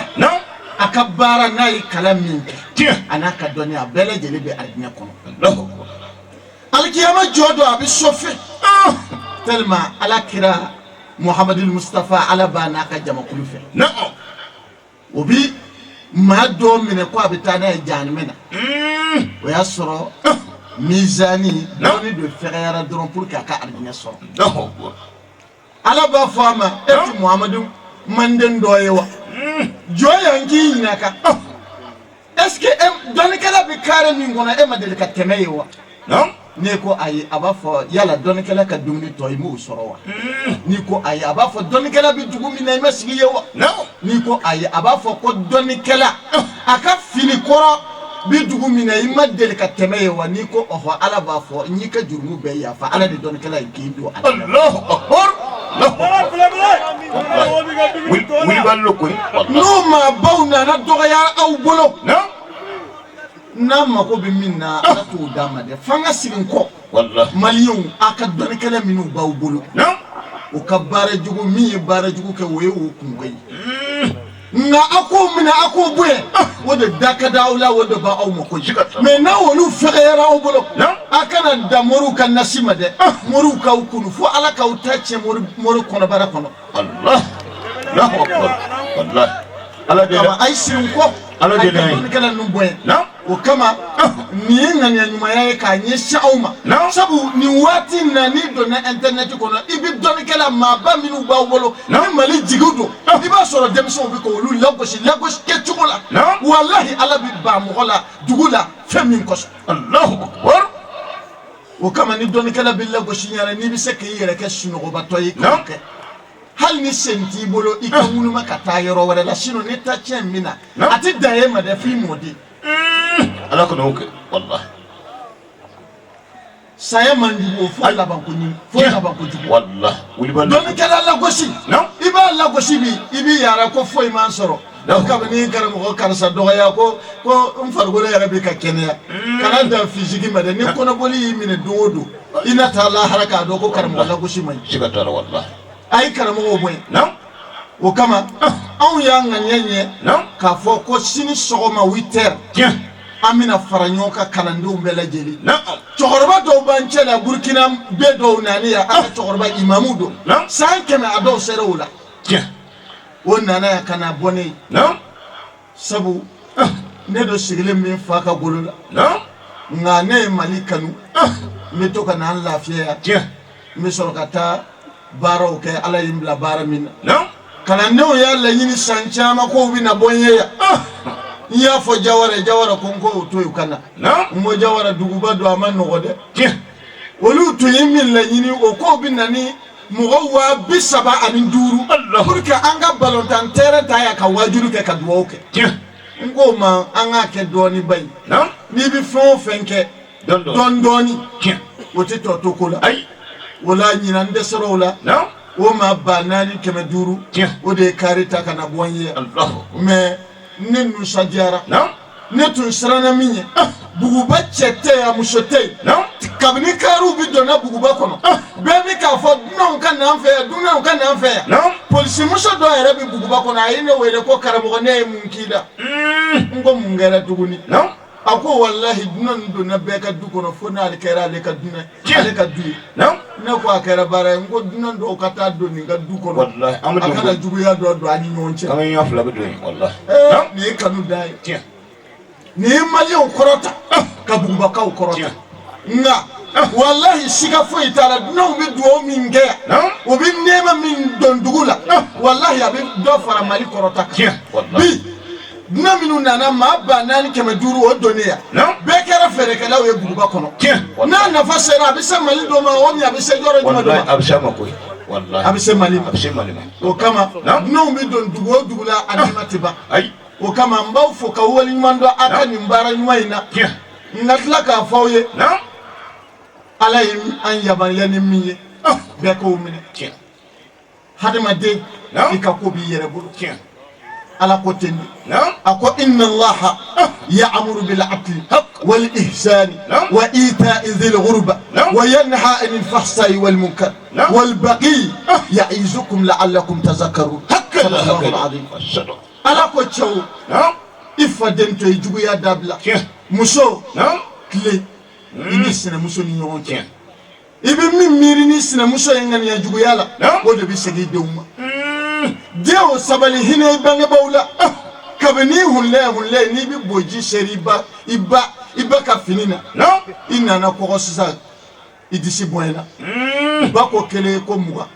a ka baara, n'a ye kalan min kɛ, a n'a ka dɔnni, a bɛɛ lajɛlen bɛ arijinɛ kɔnɔ. Allahu akbar. Alikiyama jɔ don, a bɛ sɔfɛ tellement Ala kira Muhamadu Mustafa, Ala b'a n'a ka jamakulu fɛ. O bi maa dɔ minɛ ko a bɛ taa n'a ye jahanamɛ na. O y'a sɔrɔ mizani dɔɔni de fɛgɛyara dɔrɔn pour que a ka arijinɛ sɔrɔ. Allahu akbar. Ala b'a fɔ a ma: e tɛ Muhamadu manden dɔ ye wa? Jɔ yan k'i ɲininka, est ce que e dɔnnikɛla bɛ carré min kɔnɔ, e ma deli ka tɛmɛ yen wa? N'e ko ayi, a b'a fɔ: yala dɔnnikɛla ka dumuni tɔ, i m'o sɔrɔ wa? N'i ko ayi, a b'a fɔ: dɔnnikɛla bɛ dugu min na, i ma sigi yen wa? N'i ko ayi, a b'a fɔ ko dɔnnikɛla a ka fini kɔrɔ bi dugu min na, i ma deli ka tɛmɛ yen wa? N'i ko ɔhɔ, Ala b'a fɔ: n y'i ka jurumu bɛɛ yafa. Ala de dɔnnikɛla ye k'i don a la. Allahu akbar. Wulibali lo koyi. N'o maabaw nana dɔgɔya aw bolo, n'a mako bɛ min na, Ala t'o d'a ma dɛ. F'an ka segin kɔ. Wallahi. Maliyɛnw, a ka dɔnnikɛla minnu b'aw bolo, o ka baara jugu min ye baara jugu kɛ, o ye o kungo ye. Nka a k'o minɛ, a k'o bonya, o de da ka di aw la, o de b'aw mako ɲɛ. Mais n'a olu fɛgɛyara aw bolo, a kana da moriw ka nasi ma dɛ. Moriw k'aw kunu fo Ala k'aw ta tiɲɛ mori kɔnɔbara kɔnɔ. Allah. Allahu akbar. Wallahi. Ala de Kama a ye siri n kɔ. Ala a ye de ka ye. dɔnnikɛla ninnu bonya. O kama nin ye ŋaniya ɲumanya ye k'a ɲɛsin aw ma, sabu nin waati in na, n'i donna internet kɔnɔ, i bɛ dɔnnikɛla maaba minnu b'aw bolo ni Mali jigiw don, i b'a sɔrɔ denmisɛnw bɛ k'olu lagosi lagosi kɛcogo la. Walahi, Ala bɛ ban mɔgɔ la dugu la fɛn min kosɔn. Allahu akbar. O kama ni dɔnnikɛla bɛ lagosi ɲɛna, n'i bɛ se k'i yɛrɛ kɛ sunɔgɔbatɔ ye k'o kɛ, hali ni sen t'i bolo, i ka ŋunuma ka taa yɔrɔ wɛrɛ la. Sinon ni ta tiɲɛ min na, a tɛ dan e ma dɛ, f'i mɔden. Ala kana o kɛ. Wallahi. Saya man jugu o, fo labanko ɲini, fo labanko jugu. Wallahi. Wulibali. Dɔnnikɛla lagosi, i b'a lagosi bi, i b'i yara ko foyi man sɔrɔ. Kabini karamɔgɔ karisa dɔgɔya ko n farikolo yɛrɛ bɛ ka kɛnɛya, kana dan physique ma dɛ. Ni kɔnɔboli y'i minɛ don o don, i na taa lahara k'a dɔn ko karamɔgɔ lagosi man ɲi. Siga t'a la, wallahi. A ye karamɔgɔw bonya. O kama anw y'a ŋaniya ɲɛ k'a fɔ ko sini sɔgɔma 8 heures, an bɛna fara ɲɔgɔn kan, kalandenw bɛɛ lajɛlen. Cɛkɔrɔba dɔw b'an cɛ la, Burukina bɛɛ dɔw nana yan, an ka cɛkɔrɔba imamu don, san 100 a dɔw sera o la. O nana yan ka na bɔ ne ye, sabu ne dɔ sigilen min fa ka golo la, nka ne ye Mali kanu, n bɛ to ka na n lafiya yan, n bɛ sɔrɔ ka taa baaraw kɛ. Ala ye n bila baara min na, kalandenw y'a laɲini san caman k'o bɛ na bɔ n ye yan. N y'a fɔ Jawara, Jawara ko n k'o to yen ka na. N ko Jawara, duguba don, a ma nɔgɔ dɛ. Olu tun ye min laɲini, o k'o bɛ na ni mɔgɔ 35,000 pour que an ka balontan terrain ta yan ka wajulu kɛ, ka dugawu kɛ. N k'o ma an k'a kɛ dɔɔni ba ye. N'i bɛ fɛn o fɛn kɛ dɔɔni dɔɔni, o tɛ tɔ to ko la. O la ɲinan dɛsɛra o la. O ma 4500, o de ye carré ta ka na bɔ n ye. Mais ne nisɔndiyara. Ne tun siranna min ye, Buguba cɛ tɛ yen, a muso tɛ yen. Kabini kariw bi donna Buguba kɔnɔ, bɛɛ bɛ k'a fɔ dunanw ka n'an fɛ yan, dunanw ka n'an fɛ yan. Polisimuso dɔ yɛrɛ bɛ Buguba kɔnɔ, a ye ne wele ko karamɔgɔ, ne ye mun k'i la? N ko mun kɛra tuguni? A ko walahi, dunan donna bɛɛ ka du kɔnɔ, fo n'ale kɛra ale ka dunan, ale ka du ye. Ne ko a kɛra baara ye. N ko dunan dɔw ka taa don nin ka du kɔnɔ, a kana juguya dɔ don an ni ɲɔgɔn cɛ. An ɲɛ fila bɛ don yen, walahi. Nin ye kanu dan ye. Nin ye Maliyɛnw kɔrɔta ka Bugubakaw kɔrɔta. Nka walahi, siga foyi t'a la, dunanw bɛ dugawu min kɛ yan, o bɛ nɛɛma min don dugu la, walahi, a bɛ dɔ fara Mali kɔrɔta kan. Bi dunan minnu nana, maa 4500, o donnen yan, bɛɛ kɛra fɛɛrɛkɛlaw ye Buguba kɔnɔ. N'a nafa sera, a bɛ se Mali dɔ ma, o min a bɛ se yɔrɔ jumɛn dɔ ma? A bɛ se a ma koyi, walahi. A bɛ se Mali ma. A bɛ se Mali ma. O kama dunanw bɛ don dugu o dugu la, a nɛɛma tɛ ban. O kama n b'aw fo ka waleɲuman dɔn aw ka nin baara ɲuman in na. N ka tila k'a fɔ aw ye, Ala ye an yamaruya ni min ye, bɛɛ k'o minɛ. Hadamaden, I ka ko b'i yɛrɛ bolo. Ala ko ten de, a ko: inna Allaha ya'muru bil adli wal ihsani wa ita'i dhil qurba wa yanha 'anil fahsai wal munkar wal baghi ya'izukum la'allakum tazakkarun. Sadaqallahu al-azim. Ala ko: cɛw, i faden to i juguya dabila. Muso, tile i ni sinamuso ni ɲɔgɔn cɛ, i bɛ min miiri ni sinamuso ye ŋaniya juguya la, o de bɛ segin i denw ma. Den, sabali, hinɛ i bangebaaw la. Kabini hunlɛ hunlɛ, n'i bɛ boji seri i ba, i ba, i ba ka fini na, i nana kɔgɔ sisan, i disi bɔɲɛna, ba ko kelen ko 20,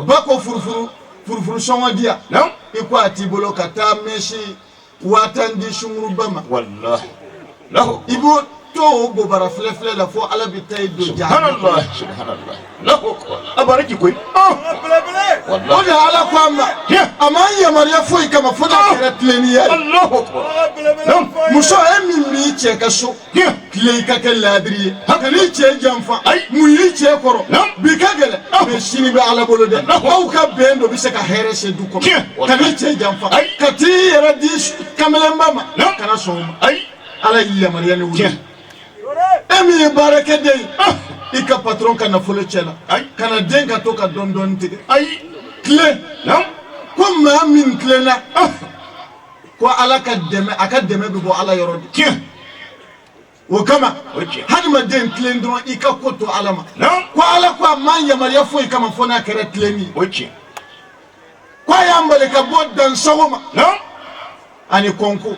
ba ko furufuru furufuru sɔngɔ di yan, i ko a t'i bolo, ka taa mɛsi 10 000 di sunkuruba ma. I b'o to o bobara filɛ filɛ la fo Ala bɛ taa i don jahanama. A baraji koyi. O de Ala ko a ma, a m'an yamaruya foyi kama fo n'a kɛra tilennenya ye. Muso, e min b'i cɛ ka so, tile i ka kɛ laadiri ye, kan'i cɛ janfa, mun y'i cɛ kɔrɔ. Bi ka gɛlɛn, mais sini bɛ Ala bolo dɛ. Aw ka bɛn dɔ bɛ se ka hɛrɛ se du kɔnɔ. Kan'i cɛ janfa ka t'i yɛrɛ di kamalenba ma, kana sɔn o ma. Ala y'i yamaruya ni wuli. E min ye baarakɛden ye, i ka patron ka nafolo cɛ la, kana den ka to ka dɔɔni dɔɔni tigɛ. Tile ko maa min tilenna ko Ala ka dɛmɛ, a ka dɛmɛ bɛ bɔ Ala yɔrɔ de. O kama, hadamaden, tilen dɔrɔn, i ka ko to Ala ma. Ko Ala ko a ma yamaruya foyi kama fo n'a kɛra tilenni ye. Ko a y'an bali ka bɔ dansago ma ani kɔnko.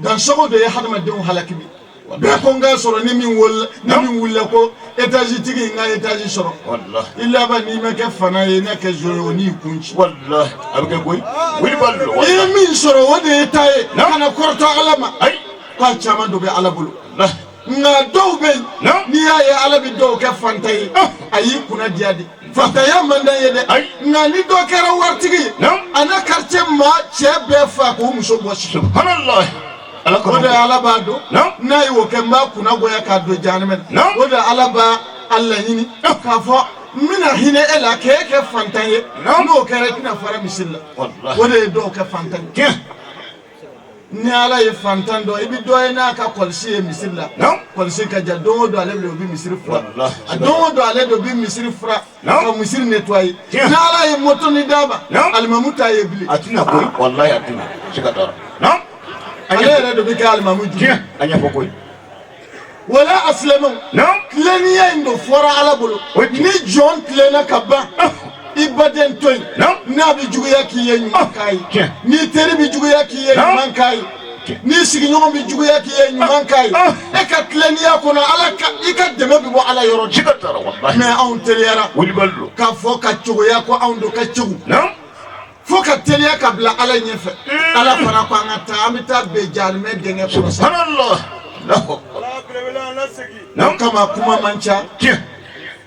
Dansago de ye hadamadenw halaki. Bi bɛɛ ko n k'a sɔrɔ, ni min wolola, ni min wulila ko étage tigi, n ka étage sɔrɔ. I laban, n'i ma kɛ fana ye, n'a kɛ zon ye, o n'i kun ci. A bɛ kɛ koyi, wulibali don. I ye min sɔrɔ, o de ye ta ye. Kana kɔrɔtɔ Ala ma. K'a caman dɔ bɛ Ala bolo, nka dɔw bɛ yen, n'i y'a ye Ala bɛ dɔw kɛ fantan ye, a y'i kunna diya de. Fantanya man d'an ye dɛ, nka ni dɔ kɛra waritigi ye, a n'a quartier maa cɛ bɛɛ fa k'o muso bɔsi. O de Ala b'a dɔn n'a ye o kɛ, n b'a kunna goya k'a don jahanama na. O de Ala b'a a laɲini k'a fɔ n bɛna hinɛ e la k'e kɛ fantan ye. N'o kɛra, i tɛna fara misiri la. O de ye dɔw kɛ fantan ye. Ni Ala ye fantan dɔn, i bɛ dɔ ye n'a ka kɔlɔsi ye misiri la, kɔlɔsi ka ja. Don o don ale bɛ, o bɛ misiri fura. Don o don ale de bɛ misiri fura ka misiri nettoyer. Ni Ala ye moto ni d'a ma, alimamu t'a ye bilen. A tɛna koyi, walahi a tɛna, siga t'a la. Ale yɛrɛ de bɛ kɛ alimamu jugu. A ɲɛfɔ koyi. Wala a silamɛw, tilennenya in don fɔra Ala bolo. Ni jɔn tilenna ka ban, i baden to yen, n'a bɛ juguya k'i ye, ɲuman k'a ye. N'i teri bɛ juguya k'i ye, ɲuman k'a ye. N'i sigiɲɔgɔn bɛ juguya k'i ye, ɲuman k'a ye. E ka tilennenya kɔnɔ, Ala ka i ka dɛmɛ bɛ bɔ Ala yɔrɔ. Mais anw teliyara k'a fɔ ka cogoya ko anw don ka cogo fo ka teliya ka bila Ala ɲɛfɛ. Ala fana ko an ka taa, an bɛ taa bɛn jahanamɛ denkɛ kɔnɔ sa. O kama, kuma man ca,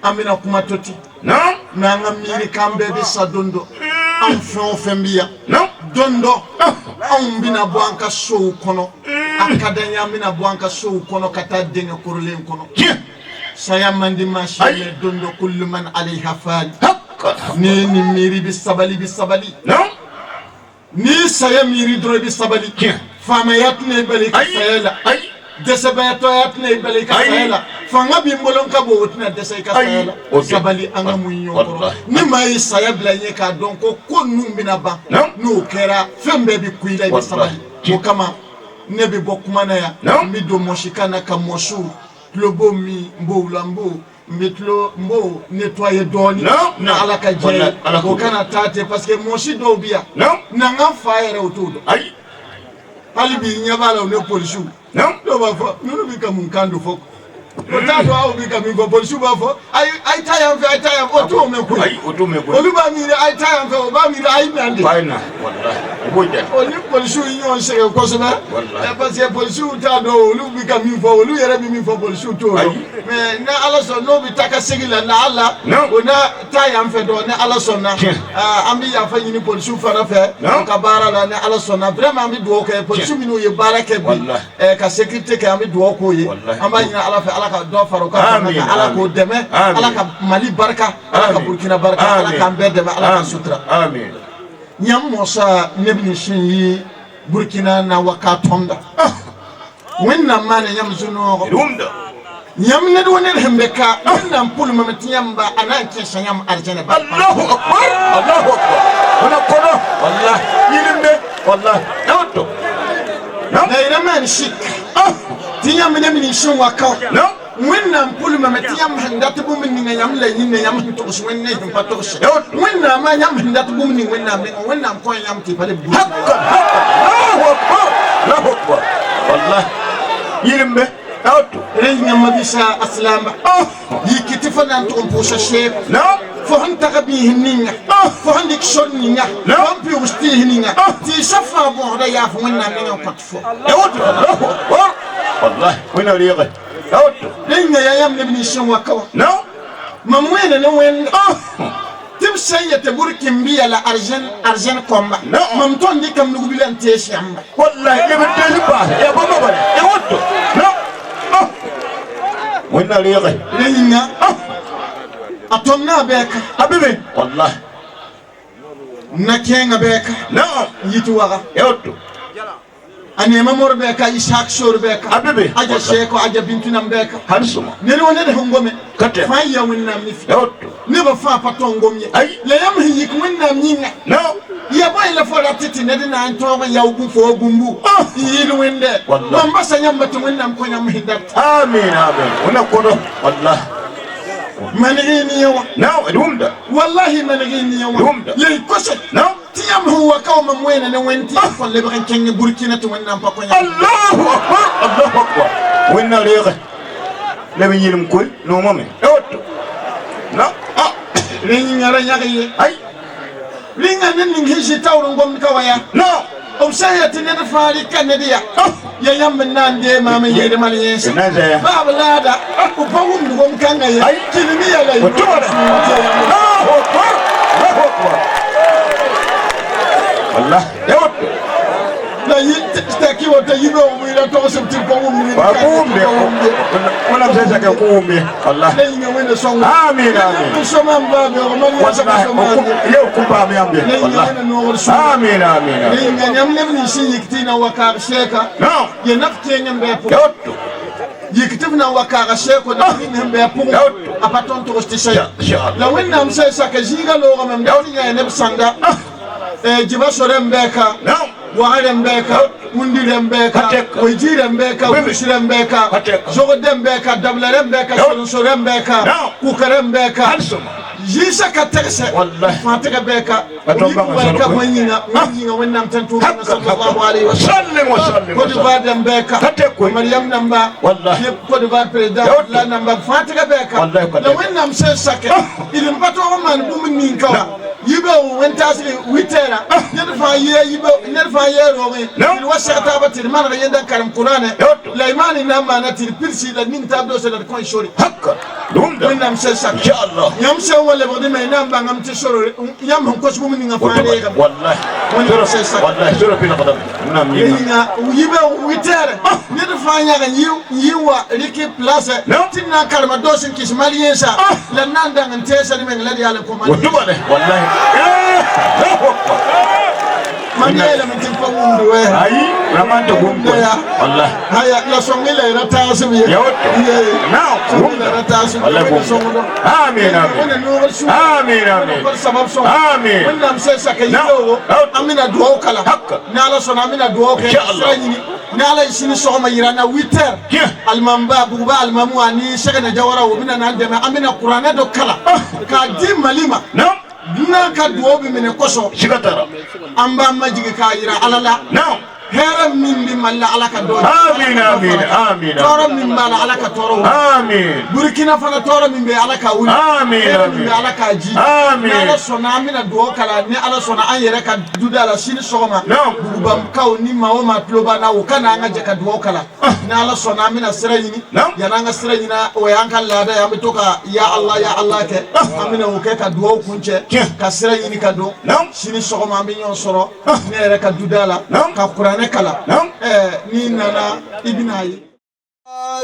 an bɛna kuma to ten. Mais an ka miiri k'an bɛɛ bɛ sa don dɔ. Anw fɛn o fɛn bɛ yan, don dɔ anw bɛna bɔ an ka sow kɔnɔ. A ka d'an ye, an bɛna bɔ an ka sow kɔnɔ ka taa denkɛ korolen kɔnɔ. Saya man di maa si, mais don dɔ, kullu man alayha fan. Ni nin miiri, bɛ sabali, bɛ sabali. N'i saya miiri dɔrɔn, i bɛ sabali. Faamaya tɛna i bali i ka saya la, dɛsɛbaatɔya tɛna i bali i ka saya la, fanga b'i bolo ka bon, o tɛna dɛsɛ i ka saya la. Sabali, an ka mun ɲɔgɔn kɔrɔ. Ni maa ye saya bila i ɲɛ k'a dɔn ko ko ninnu bɛna ban, n'o kɛra, fɛn bɛɛ bɛ ku i la, i bɛ sabali. O kama, ne bɛ bɔ kuma na yan, n bɛ don mɔsikan na ka mɔsiw tulobo min n b'o la, n b'o n bɛ tulo n b'o nettoyer dɔɔnin ni Ala ka jɛ ye. O kana taa ten, parce que mɔsi dɔw bɛ yan, n'an ka fa yɛrɛ, o t'o dɔn. Hali bi ɲɛ b'a la, u ni polisiw dɔw b'a fɔ ninnu bɛ ka mun kan don fɔ, o t'a dɔn aw bɛ ka min fɔ. Polisiw b'a fɔ a ye taa yan fɛ, a ye taa yan, o t'o mɛn koyi. Olu b'a miiri a ye taa yan fɛ, o b'a miiri a ye na de. O ni polisiw ye ɲɔgɔn sɛgɛn kosɛbɛ, parce que polisiw t'a dɔn olu bɛ ka min fɔ, olu yɛrɛ bɛ min fɔ, polisiw t'o dɔn. Mais ni Ala sɔnna, n'o bɛ taa ka segin la, na ala o na taa yan fɛ dɔn. Ni Ala sɔnna, an bɛ yafa ɲini polisiw fana fɛ u ka baara la. Ni Ala sɔnna, vraiment, an bɛ dugawu kɛ polisiw minnu ye baara kɛ bi ka sécurité kɛ, an bɛ dugawu k'o ye. An b'a ɲini Ala fɛ, Ala ka dɔ fara u ka fanga kan, Ala k'o dɛmɛ, Ala ka Mali barika, Ala ka Burukina barika, Ala k'an bɛɛ dɛmɛ, Ala ka sutura. Yãmb moasã neb nins sẽn yi Burkina na wakat tõmda, Wẽnnaam maana yãmb zu-noog. Yãmb ned wa ned sẽn be ka, Wẽnnaam pʋlmame tɩ yãmba a na n kẽesa yãmb arzãna. Allahu akbar, Allahu akbar. Wala kono wallahi yilimbe wallahi yawto. La y ra maan sik tɩ yãmb neb nins sẽn wa ka, Wẽnnaam pʋlmame tɩ yãmb sẽn dat bũmb ninga yãmb la yĩnda, yãmb sẽn togs Wẽnd ne sẽn pa togse, Wẽnnaamã yãmb sẽn dat bũmb ning Wẽnnaam nengẽ, Wẽnnaam kõ yãmb tɩ pa leb. Haqqan haqqan. Allahu akbar, Allahu akbar, wallahi yilimbe yawto. Rẽ yãmb bisa a silaamba yiki tɩ fo na n tʋg n pʋʋsa seego, fo sẽn tag biis ninga, fo sẽn dɩk sor ninga, fo sẽn pɩʋgs tɩɩs ninga, tɩɩsã fãa bõosda yaa fo Wẽnnaam nengã n kõt fo. Yawto, Allahu akbar, wallahi wẽna reege yawto. Rẽ yĩnga yaa yãmb neb nins sẽn wa ka wã, mam wẽena ne Wẽnda tɩ b sẽn yetɩ Burkĩnbiya la arzẽn kõmba, mam tõnd dɩkame nugbil n tees yãmba. Wallahi leb n tees paase ya bãmba bala ya woto. Wẽnna reege. Rẽ yĩnga a tõm na a bɛɛka. A be wallahi. Na kẽengã bɛɛka n yit waga. Yawto. A neema mor bɛɛka, Isaak sor bɛɛka. A be. Aja sɛɛko, aja bintu nam bɛɛka. Hal sõma. Ned wa ned sẽn gome Ka tɛ. fãa ya Wẽnnaam ne fi. Yawto. Nebã fãa pa tõn gom ye. La yãmb sẽn yik Wẽnnaam yĩnga, ya bõe la fo rat tɩ ned na n tõog n yao fo wa bũmbu n yɩɩd Wẽnde? Mam basa yãmba tɩ Wẽnnaam kõ yãmb sẽn dat. Amin, amin. Wẽnna kodo wallahi. Maneg y ne wã. D wʋmda. Wallahi, maneg y ne wã. La y kose tɩ yãmb sẽn wa ka wa, mam wẽena ne Wẽnd tɩ yãmb kõn lebg n kẽng Burkina tɩ Wẽnnaam pa kõ yãmb. Allahu akbar, Allahu akbar. Wẽnna reege la b yĩlem koe noomame ya woto na. Rẽ yĩnga ra yãg ye. Rĩnga ned ning sẽn zĩ taoor n gomd ka wa yaa b sã n ya tɩ ned fãa rɩka ned ya ya yãmb n na n dee maam n yɩɩd mal yẽnsa baa b laada b pa wʋmd gom-kãngã ye kɩlem ya la. Allahu akbar, Allahu akbar, wallahi ya woto. La t'a kɩ woto yibeoog bʋɩ ra togsb tɩ b pa wʋmd. Wa ko wʋmde, wẽnnaam sẽn sak ko wʋmbe wallahi. La yĩnga Wẽnda sõng. Amin, amin. Sõma n baa beoog mal yẽnsa pa sõma. Wallahi ye ku paam yãmb ye wallahi. Amin, amin. La yĩnga yãmb neb nins sẽn yik tɩ y na wa kaag sɛɛka ye naf kẽeng n bɩ a pʋgẽ, yik tɩ b na n wa kaaga sɛɛko naf ning sẽn bɩ a pʋgẽ, a pa tõnd togs tɩ sa la Wẽnnaam sã n saka zĩiga loogame m dat tɩ yã neb sãnda dɩba sorẽ bɛɛka, wagr n bɛɛka, wũndi rẽmb bɛɛka, koe-ji rẽmb bɛɛka, wʋs rẽmb bɛɛka, zogd rẽmb bɛɛka, dabla rẽmb bɛɛka, sorenso rẽmb bɛɛka, kʋka rẽmb bɛɛka, zĩisã ka tegsɛ fãa tɩga bɛɛka yik barka wẽn yĩnga, wẽn yĩnga Wẽnnaam tẽn tʋʋmã sallallahu alayhi wa sallam. Côte d'Ivoire rẽmb bɛɛka, Mariam namba, Côte d'Ivoire président la namba fãa tɩga bɛɛka. La Wẽnnaam sẽn sakɛ d n pa tog n maan bũmb ning ka wã yibe wẽn-taasg witɛɛra, ned fãa yɩa yibe, ned fãa yɛɛ roogẽ d wa seg taaba tɩ d maneg yẽnda n karem Kʋraanɛ la y maan n na n maana tɩ d pidsi la d ning taab doosã la d kõ sore. Wẽnnaam sẽn sak yãmb sẽn wa lebgdme y na n bãngame tɩ sor yãmb sẽn kos bũmb ninga fãa reegame. Wẽnnaam sẽn sak yĩnga yibe witɛɛrɛ, ned fãa yãg n yi n wa rɩk place tɩ d na n karema doos n kɩs mal yẽnsa la d na n dãng n teesa d meng la d yaa n kõ mal. Mam yeelame tɩ pa wʋmd wɛ. Ayi, vraiment tɩ wʋmd wallahi. Haya, la sõng la y ra taasb ye. Ya woto. Sõng la ra taasb. Wallahi. Sõngdo. Amin, amin. Wẽnna noogr sũ. Amin, amin. Sabab sõng. Amin. Wẽnnaam sẽn saka yibeoogo, an bẽna duwaw kala ne Ala sõna, an bẽna duwaw kɛ sira ɲini ne Ala ye sini sɔgɔma yira na 8 heures, alimamiba buguba alimamu ani Sɛgɛnɛ Jawara o bɛna n'an dɛmɛ, an bɛna kuranɛ dɔ kala k'a di Mali ma. Dunan ka duwaw bɛ minɛ kosɔn, an b'an majigin k'a yira Ala la. Hɛrɛ min bɛ Mali la, Ala ka dɔ Amin, amin, amin. Tɔɔrɔ min b'a la, Ala ka tɔɔrɔ wuli. Amin. Burukina fana, tɔɔrɔ min bɛ, Ala ka wuli. Amin, Hɛrɛ min amin. bɛ, Ala k'a ji. Amin. Ni Ala sɔnna, an bɛna dugawu kala. Ni Ala sɔnna, an yɛrɛ ka duda la sini sɔgɔma, dugubakaw ni maa o maa tulo b'an na, o ka na an ka jɛ ka dugawu kala. Ni Ala sɔnna, an bɛna sira ɲini. Yanni an ka sira ɲini, o y'an ka laada ye, an bɛ to ka ya Allah, ya Allah kɛ. An bɛna o kɛ ka dugawu kuncɛ, ka sira ɲini ka don. Sini sɔgɔma, an bɛ ɲɔgɔn sɔrɔ ne yɛrɛ ka duda la ka kuranɛ kalan. N'i nana, i bɛna ye.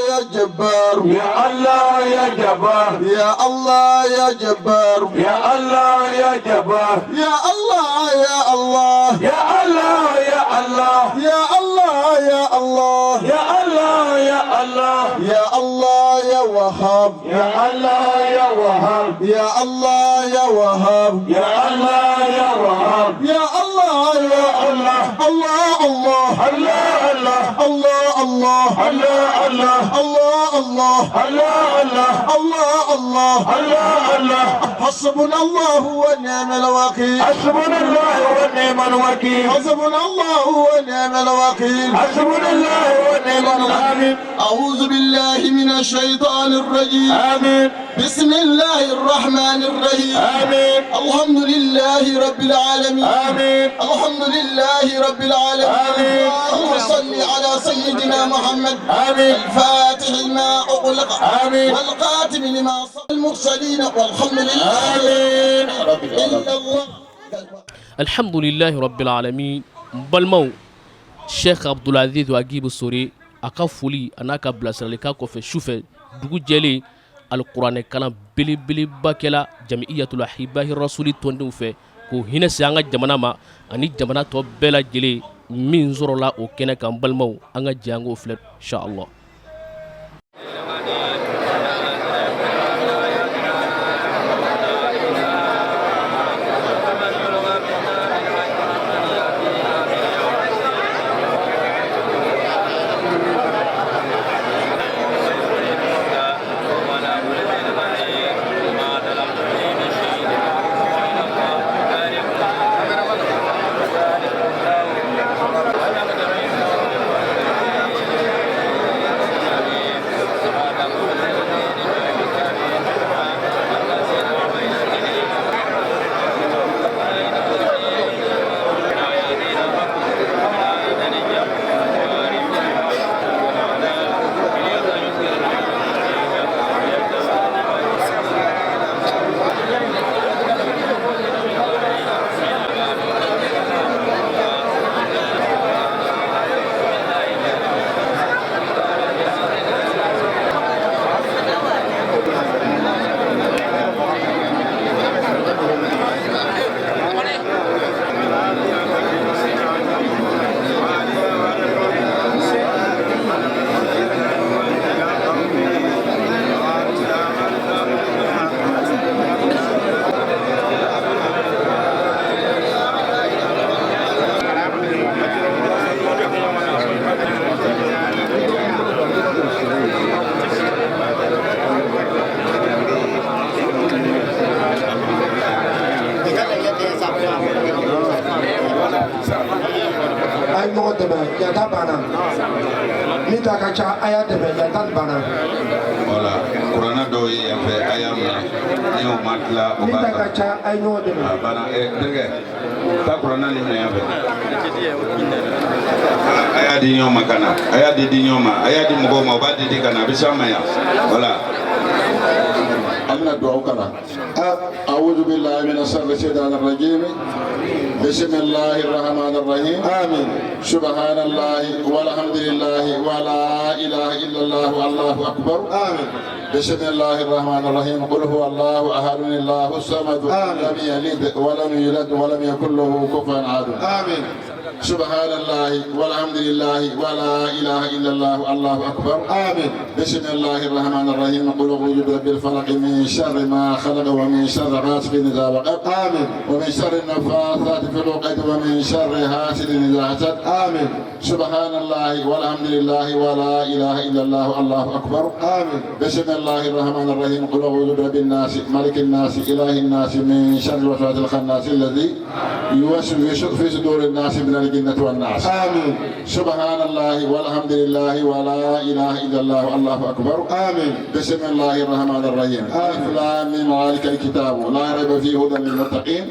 يا جبار، يا الله يا جبار، يا الله يا جبار، يا الله يا جبار، يا الله يا الله، يا الله يا الله، يا الله يا الله، يا الله يا الله، يا الله يا وهاب، يا الله يا وهاب، يا الله يا وهاب، يا الله يا وهاب، يا الله يا الله، الله الله الله الله الله الله الله الله الله الله الله الله الله الله. حسبنا الله ونعم الوكيل، حسبنا الله ونعم الوكيل، حسبنا الله ونعم الوكيل، حسبنا الله ونعم الوكيل. أعوذ بالله من الشيطان الرجيم. آمين. بسم الله الرحمن الرحيم. آمين. الحمد لله رب العالمين. آمين. الحمد لله رب العالمين. آمين. اللهم صل على سيدنا محمد. آمين. الفاتح لما أغلق. آمين. والخاتم لما سبق، المرسلين، والحمد لله. آمين. إلا الله. Alhamdulilahi rabbil alamin. N balimaw, Sheikh Abdulaziz Agibu Sore a ka foli a n'a ka bilasiralikan kɔfɛ, sufɛ dugu jɛlen, alikuranɛ kalan belebeleba kɛla Jamiyatul Ahibahi Rasuli tɔndenw fɛ k'o hinɛ se an ka jamana ma ani jamana tɔ bɛɛ lajɛlen. Min sɔrɔla o kɛnɛ kan, balimaw, an ka jɛ an k'o filɛ, inshallah. A ye ɲɔgɔn dɛmɛ, yan ta banna, min ta ka ca, a y'a dɛmɛ, yan ta banna. Wala kuranna dɔw ye yan fɛ, a y'a minɛ ni o ma tila o Min b'a ta ka kan. ca, a ye ɲɔgɔn dɛmɛ. A banna. Ɛ terikɛ, taa kuranna nin minɛ yan fɛ. A y'a di ɲɔgɔn ma ka na, a y'a di di ɲɔgɔn ma, a y'a di mɔgɔw ma, u b'a di di ka na, a bɛ s'an ma yan, wala. An bɛna dugawu kalan. أعوذ بالله من الشر الشيطان الرجيم. بسم الله الرحمن الرحيم. آمين. سبحان الله والحمد لله ولا إله إلا الله والله أكبر. آمين. بسم الله الرحمن الرحيم. قل هو الله أحد الله الصمد. آمين. لم يلد ولم يولد ولم يكن له كفوا أحد. آمين. سبحان الله والحمد لله ولا إله إلا الله الله أكبر. آمين. بسم الله الرحمن الرحيم. قل أعوذ برب الفلق من شر ما خلق ومن شر غاسق إذا وقب. آمين. ومن شر النفاثات في العقد ومن شر حاسد إذا حسد. آمين. سبحان الله والحمد لله ولا إله إلا الله الله أكبر. آمين. بسم الله الرحمن الرحيم. قل أعوذ برب الناس ملك الناس إله الناس من شر الوسواس الخناس الذي يوسوس في صدور الناس من الجنة الجنة والناس. آمين. سبحان الله والحمد لله ولا إله إلا الله والله أكبر. آمين. بسم الله الرحمن الرحيم. ألف لام ميم ذلك الكتاب لا ريب فيه هدى للمتقين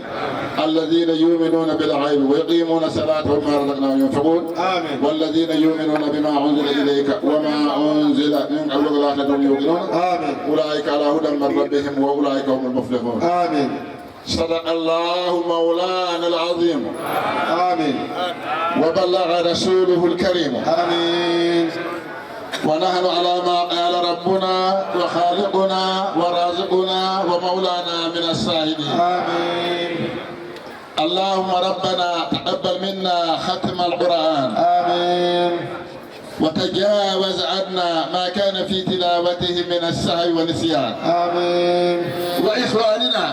الذين يؤمنون بالغيب ويقيمون الصلاة ومما رزقناهم ينفقون. آمين. والذين يؤمنون بما أنزل إليك وما أنزل من قبلك والآخرة هم يوقنون. آمين. أولئك على هدى من ربهم وأولئك هم المفلحون. آمين. صدق الله مولانا العظيم. آمين. وبلغ رسوله الكريم. آمين. ونحن على ما قال ربنا وخالقنا ورازقنا ومولانا من الشاهدين. آمين. اللهم ربنا تقبل منا ختم القرآن. آمين. وتجاوز عنا ما كان في تلاوته من السهو والنسيان. آمين. وإخواننا.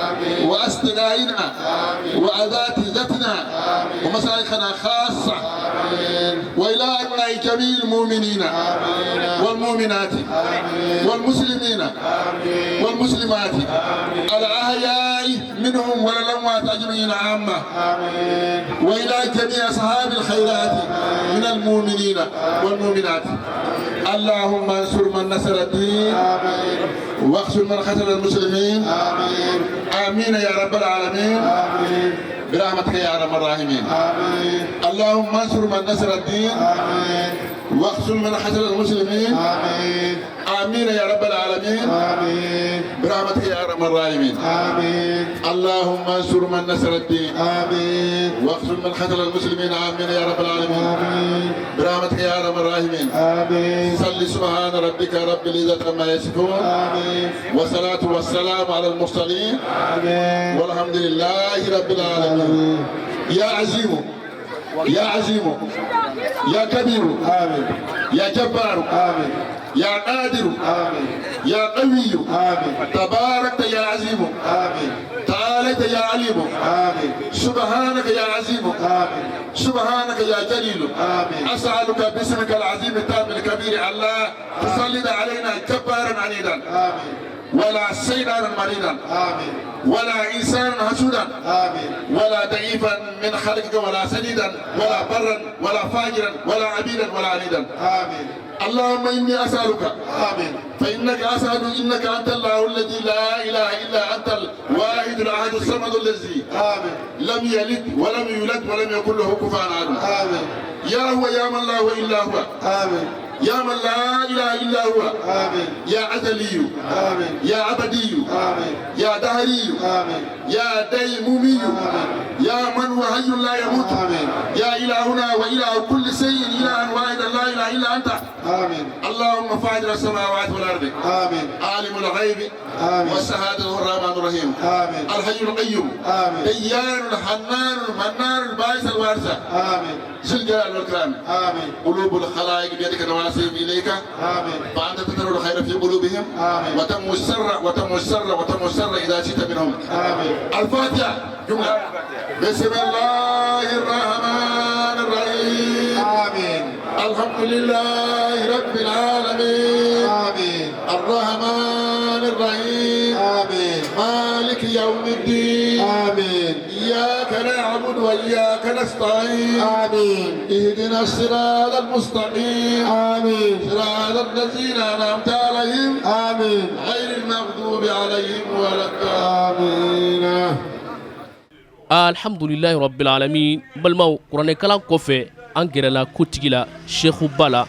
آمين. وأصدقائنا. آمين. وأساتذتنا. آمين. ومشايخنا خاصة. آمين. وإلى أبناء جميع المؤمنين. آمين. والمؤمنات. آمين. والمسلمين. آمين. والمسلمات. آمين. الأحياء منهم والأموات أجمعين عامة. آمين. وإلى جميع أصحاب الخيرات. آمين. من المؤمنين. آمين. والمؤمنات. اللهم انصر من نصر الدين. آمين. واخذل من خذل المسلمين. آمين. آمين يا رب العالمين. آمين. برحمتك يا ارحم الراحمين. آمين. اللهم انصر من نصر الدين. آمين. واخذل من خذل المسلمين. آمين. آمين يا رب العالمين. آمين. برحمتك يا ارحم الراحمين. آمين. اللهم انصر من نصر الدين. آمين. واخذل من خذل المسلمين. آمين يا رب العالمين. آمين. برحمتك يا ارحم الراحمين. آمين. صل سبحان ربك رب العزة عما يصفون. آمين. والصلاة والسلام على المرسلين. آمين. والحمد لله رب العالمين. يا عظيم يا عظيم يا كبير. آمين. يا جبار. آمين. يا قادر. آمين. يا قوي. آمين. تباركت يا عظيم. آمين. تعاليت يا عليم. آمين. سبحانك يا عظيم. آمين. سبحانك يا جليل. آمين. أسألك باسمك العظيم التام الكبير الله تسلط علينا جبارا عنيدا. آمين. ولا شيطانا مريدا. آمين. ولا إنسانا حسودا. آمين. ولا ضعيفا من خلقك ولا سديدا ولا برا ولا فاجرا ولا عبيدا ولا عنيدا. آمين. اللهم إني أسألك. آمين. فإنك أسأل إنك أنت الله الذي لا إله إلا أنت الواحد الأحد الصمد الذي. آمين. لم يلد ولم يولد ولم يكن له كفوا أحد. آمين. يا هو يا من لا هو إلا هو. آمين. يا من لا إله إلا هو. آمين. يا أزلي. آمين. يا أبدي. آمين. يا دهري. آمين. يا ديمومي. آمين. يا من هو حي لا يموت. آمين. يا إلهنا وإله كل شيء إلها واحدا لا إله إلا أنت. آمين. اللهم فاطر السماوات والأرض. آمين. عالم الغيب. آمين. والشهادة الرحمن الرحيم. آمين. الحي القيوم. آمين. ديان الحنان المنان الباعث الوارث. آمين. ذو الجلال والإكرام. آمين. قلوب الخلائق بيدك نواسيهم إليك. آمين. فأنت تترك الخير في قلوبهم. آمين. وتمحو الشر وتمحو الشر وتمحو الشر إذا شئت منهم. آمين. الفاتحة جملة. بسم الله الرحمن الرحيم. آمين. الحمد لله رب العالمين. آمين. الرحمن الرحيم. آمين. مالك يوم الدين. آمين. إياك نعبد وإياك نستعين. آمين. اهدنا الصراط المستقيم. آمين. صراط الذين أنعمت عليهم. آمين. غير المغضوب عليهم ولا الضالين. آمين. Alhamdulilahi rabbil alamin. Balimaw, kuranɛkalan kɔfɛ, an gɛrɛla kotigi la, sekuba la,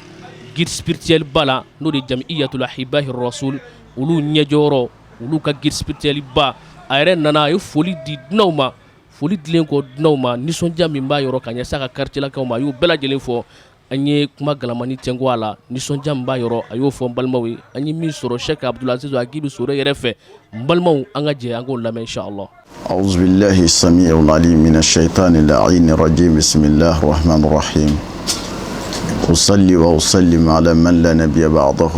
guide spirituel ba la, n'o de Jamiyatul Ahibahi Rasul, olu ɲɛjɔyɔrɔ, olu ka guide spirituel ba. A yɛrɛ nana, a ye foli di dunanw ma. Foli dilen kɔ dunanw ma, nisɔndiya min b'a yɔrɔ ka ɲɛsin a ka quartier lakaw ma, a y'o bɛɛ lajɛlen fɔ. An ye kuma galamani tɛnku a la. Nisɔndiya min b'a yɔrɔ, a y'o fɔ n balimaw ye. An ye min sɔrɔ Cheikh Abdulaziz Agibu Sore yɛrɛ fɛ, n balimaw, an ka jɛ an k'o lamɛn, inshallah. أعوذ بالله السميع العليم من الشيطان اللعين الرجيم. بسم الله الرحمن الرحيم. أصلي وأسلم على من لا نبي بعده.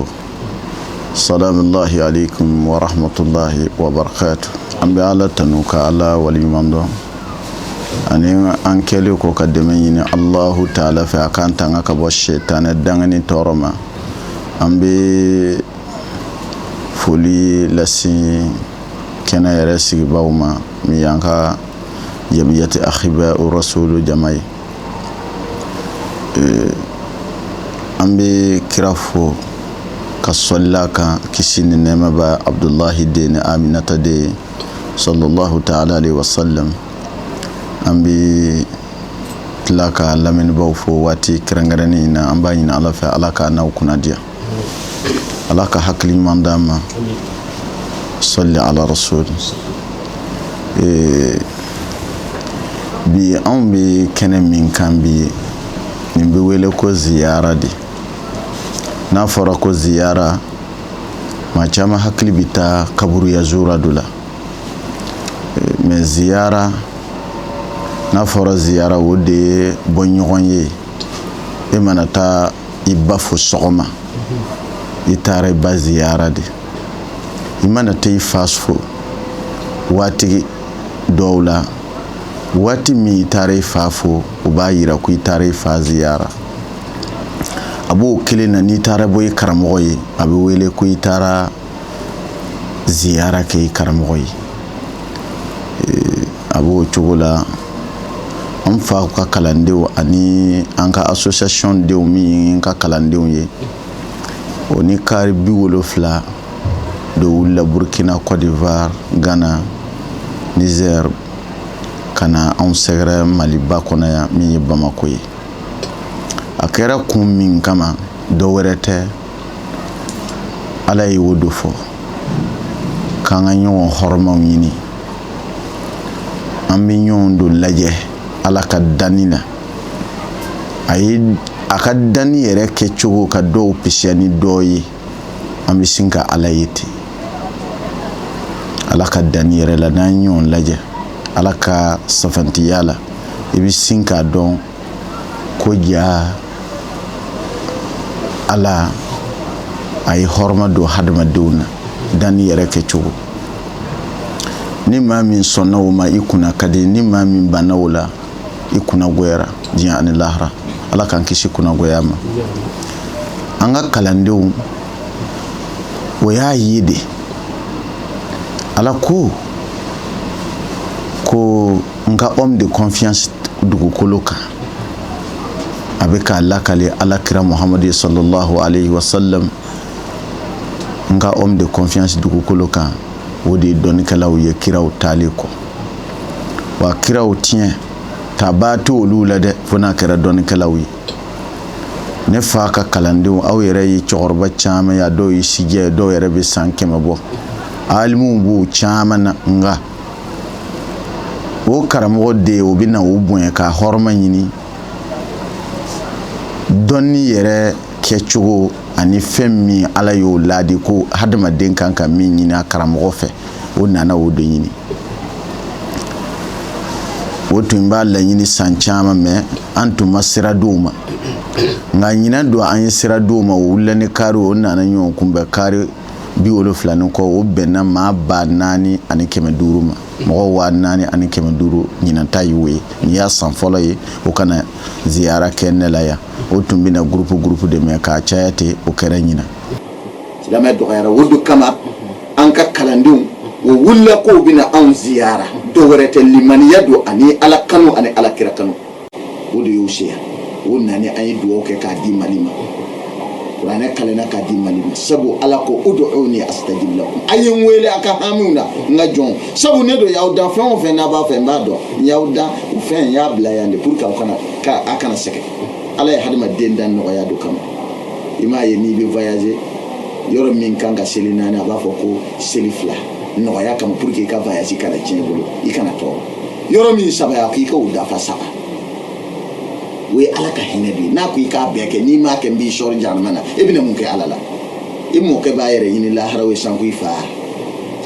سلام الله عليكم ورحمة الله وبركاته. An bɛ Ala tanu ka Ala waleɲuman dɔn ani an kɛlen kɔ ka dɛmɛ ɲini Allahu taala fɛ, a k'an tanga ka bɔ sɛtanɛ dangani tɔɔrɔ ma. An bɛ foli lase kɛnɛ yɛrɛ sigibaw ma, min y'an ka Jamiyati Ahiba Rasulu jama ye. An bɛ kira fo ka sɔlila kan, kisi ni nɛɛma bɛ Abdulahi den ni Aminata den, sallallahu ta'ala alaihi wasallam. An bɛ tila ka lamɛnnibaw fo waati kɛrɛnkɛrɛnnen in na. An b'a ɲini Ala fɛ, Ala k'a n'aw kunna diya, Ala ka hakili ɲuman d'an ma. Sɔli ala rasul. Bi anw bɛ kɛnɛ min kan bi, nin bɛ wele ko ziyara de. N'a fɔra ko ziyara, maa caman hakili bɛ taa kaburuya zura dɔ la. Mais ziyara, n'a fɔra ziyara, o de ye bɔ ɲɔgɔn ye. E mana taa i ba fo sɔgɔma, i taara i ba ziyara de. I mana taa i fa fo waati dɔw la, waati min i taara i fa fo, o b'a yira ko i taara i fa ziyara. A b'o kelen na, n'i taara bɔ i karamɔgɔ ye, a bɛ wele ko i taara ziyara kɛ i karamɔgɔ ye. A b'o cogo la, an fa ka kalandenw ani an ka association denw, min ye ka kalandenw ye, o ni kari 70 de wulila Burkina, Côte d'Ivoire, Ghana, Niger, ka na anw sɛgɛrɛ Maliba kɔnɔ yan, min ye Bamako ye. A kɛra kun min kama, dɔ wɛrɛ tɛ, Ala ye o do fɔ k'an ka ɲɔgɔn hɔrɔmaw ɲini. An bɛ ɲɔgɔn do lajɛ Ala ka danni na. A ye a ka danni yɛrɛ kɛcogo ka dɔw pisiya ni dɔw ye, an bɛ sin ka Ala ye ten. Ala ka danni yɛrɛ la, n'an ye ɲɔgɔn lajɛ Ala ka safantiya la, i bɛ sin k'a dɔn ko ja Ala a ye hɔrɔma don hadamadenw na danni yɛrɛ kɛcogo. Ni maa min sɔnna o ma, i kunna ka di. Ni maa min banna o la, i kunna goyara diɲɛ ani lahara. Ala k'an kisi kunnagoya ma. An ka kalandenw, o y'a ye de, Ala ko ko n ka homme de confiance dugukolo kan, a bɛ k'a lakale Ala kira Muhamadu sallallahu alaihi wasallam. N ka homme de confiance dugukolo kan, o de ye dɔnnikɛlaw ye kiraw taalen kɔ. Wa kiraw tiɲɛ tabaa t'olu la dɛ, fo n'a kɛra dɔnnikɛlaw ye. Ne fa ka kalandenw, aw yɛrɛ ye cɛkɔrɔba caman ye, a dɔw ye sijɛ ye, dɔw yɛrɛ bɛ san 100 bɔ, alimuw b'o caman na. Nka o karamɔgɔ de ye, o bɛ na o bonya ka hɔrɔma ɲini dɔnni yɛrɛ kɛcogo ani fɛn min Ala y'o laadi ko hadamaden kan ka min ɲini a karamɔgɔ fɛ, o nana o de ɲini. O tun b'a laɲini san caman, mɛ an tun ma sira d'o ma. Nka ɲinɛ don, an ye sira d'o ma. O wulila ni kari, o nana ɲɔgɔn kunbɛn kari 70 ni kɔ. O bɛnna maa 4500 ma, mɔgɔ 4500. Ɲinan ta y'o ye, nin y'a san fɔlɔ ye o kana ziyara kɛ ne la yan. O tun bɛna groupe groupe de, mɛ k'a caya ten, o kɛra ɲinan. Silamɛ dɔgɔyara, o do kama an ka kalandenw o wulila k'o bɛna anw ziyara. Dɔ wɛrɛ tɛ, limaniya don ani Ala kanu ani Ala kira kanu, o de y'o se yan. O nani, an ye dugawu kɛ k'a di Mali ma, kuranɛ kalanna k'a di Mali ma. Sabu Ala ko: ud'uni astajib lakum, a ye n wele a ka hamiw na, n ka jɔn. Sabu ne do y'aw dan, fɛn o fɛn n'a b'a fɛ, n b'a dɔn. N y'aw dan, o fɛn n y'a bila yan de pour que aw kana ka a kana sɛgɛn. Ala ye hadamaden dan nɔgɔya do kama. I m'a ye, n'i bɛ voyager, yɔrɔ min kan ka seli naani, a b'a fɔ ko seli fila, nɔgɔya kama, pour que i ka voyage kana tiɲɛ i bolo, i kana tɔɔrɔ. Yɔrɔ min saba, a ko i k'o dafa saba. O ye Ala ka hinɛ de ye. N'a ko i k'a bɛɛ kɛ, n'i m'a kɛ, n b'i sɔɔri jahanama na. E bɛna mun kɛ Ala la? I mɔkɛ b'a yɛrɛ ɲini lahara, o ye sanko i fa.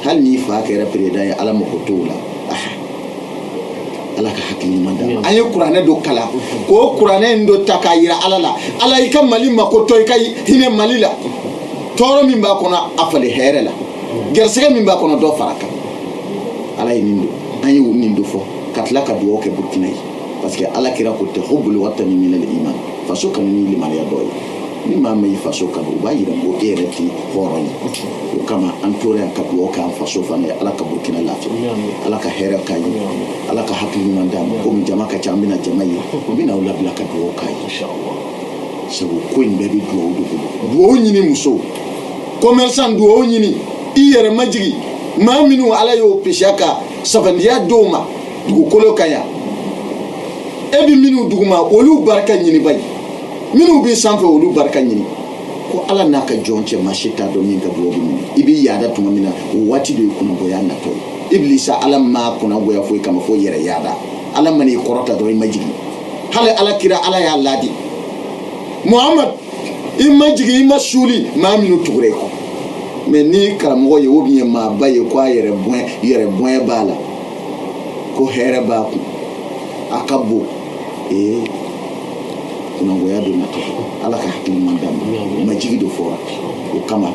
Hali n'i fa kɛra président ye, Ala mako t'o la. Ala ka hakili ɲuman d'a ma. An ye kuranɛ dɔ kalan k'o kuranɛ in dɔ ta k'a yira Ala la. Ala, i ka Mali makotɔ, i ka hinɛ Mali la. Tɔɔrɔ min b'a kɔnɔ, a falen hɛrɛ la. Gɛrɛsɛgɛ min b'a kɔnɔ, dɔ fara kan. Ala ye nin don, an ye nin dɔ fɔ ka tila ka dugawu kɛ Burukina ye, parce que Ala kira ko tɛ hubbul watani minal iman, faso kanu ni limaniya dɔ ye. Ni maa ma i faso kanu, o b'a yira ko e yɛrɛ tɛ hɔrɔn ye. O kama an tora yan ka dugawu k'an faso fana ye. Ala ka Burukina lafiya, Ala ka hɛrɛ k'a ye, Ala ka hakili ɲuman d'a ma. Komi jama ka ca, an bɛna jama ye, n bɛna aw labila ka dugawu k'a ye, sabu ko in bɛɛ bɛ dugawu de bolo. Dugawu ɲini, musow, commerçant, dugawu ɲini, i yɛrɛ majigi. Maa minnu Ala y'o pisiya ka sabandiya dɔw ma dugukolo kan yan, e bɛ minnu duguma, olu barika ɲini ba ye. Minnu bɛ sanfɛ, olu barika ɲini. Ko Ala n'a ka jɔn cɛ, maa si t'a dɔn min ka dugawu bɛ minɛ. I bɛ yaada tuma min na, o waati de ye kunnagoya natɔ ye. Ibilisa, Ala m'a kunnagoya foyi kama fo yɛrɛ yaada. Ala mana i kɔrɔta dɔrɔn, i ma jigin. Hali Ala kira, Ala y'a laadi: Muhamad, i ma jigin, i ma suuli maa minnu tugura i kɔ. Mɛ ni karamɔgɔ ye o bien maaba ye ko a yɛrɛ bonya, yɛrɛ bonya b'a la, ko hɛrɛ b'a kun, a ka bon, ee, kunnagoya don natɔ. Ala ka hakili ɲuman d'an ma. Majigi dɔ fɔra, o kama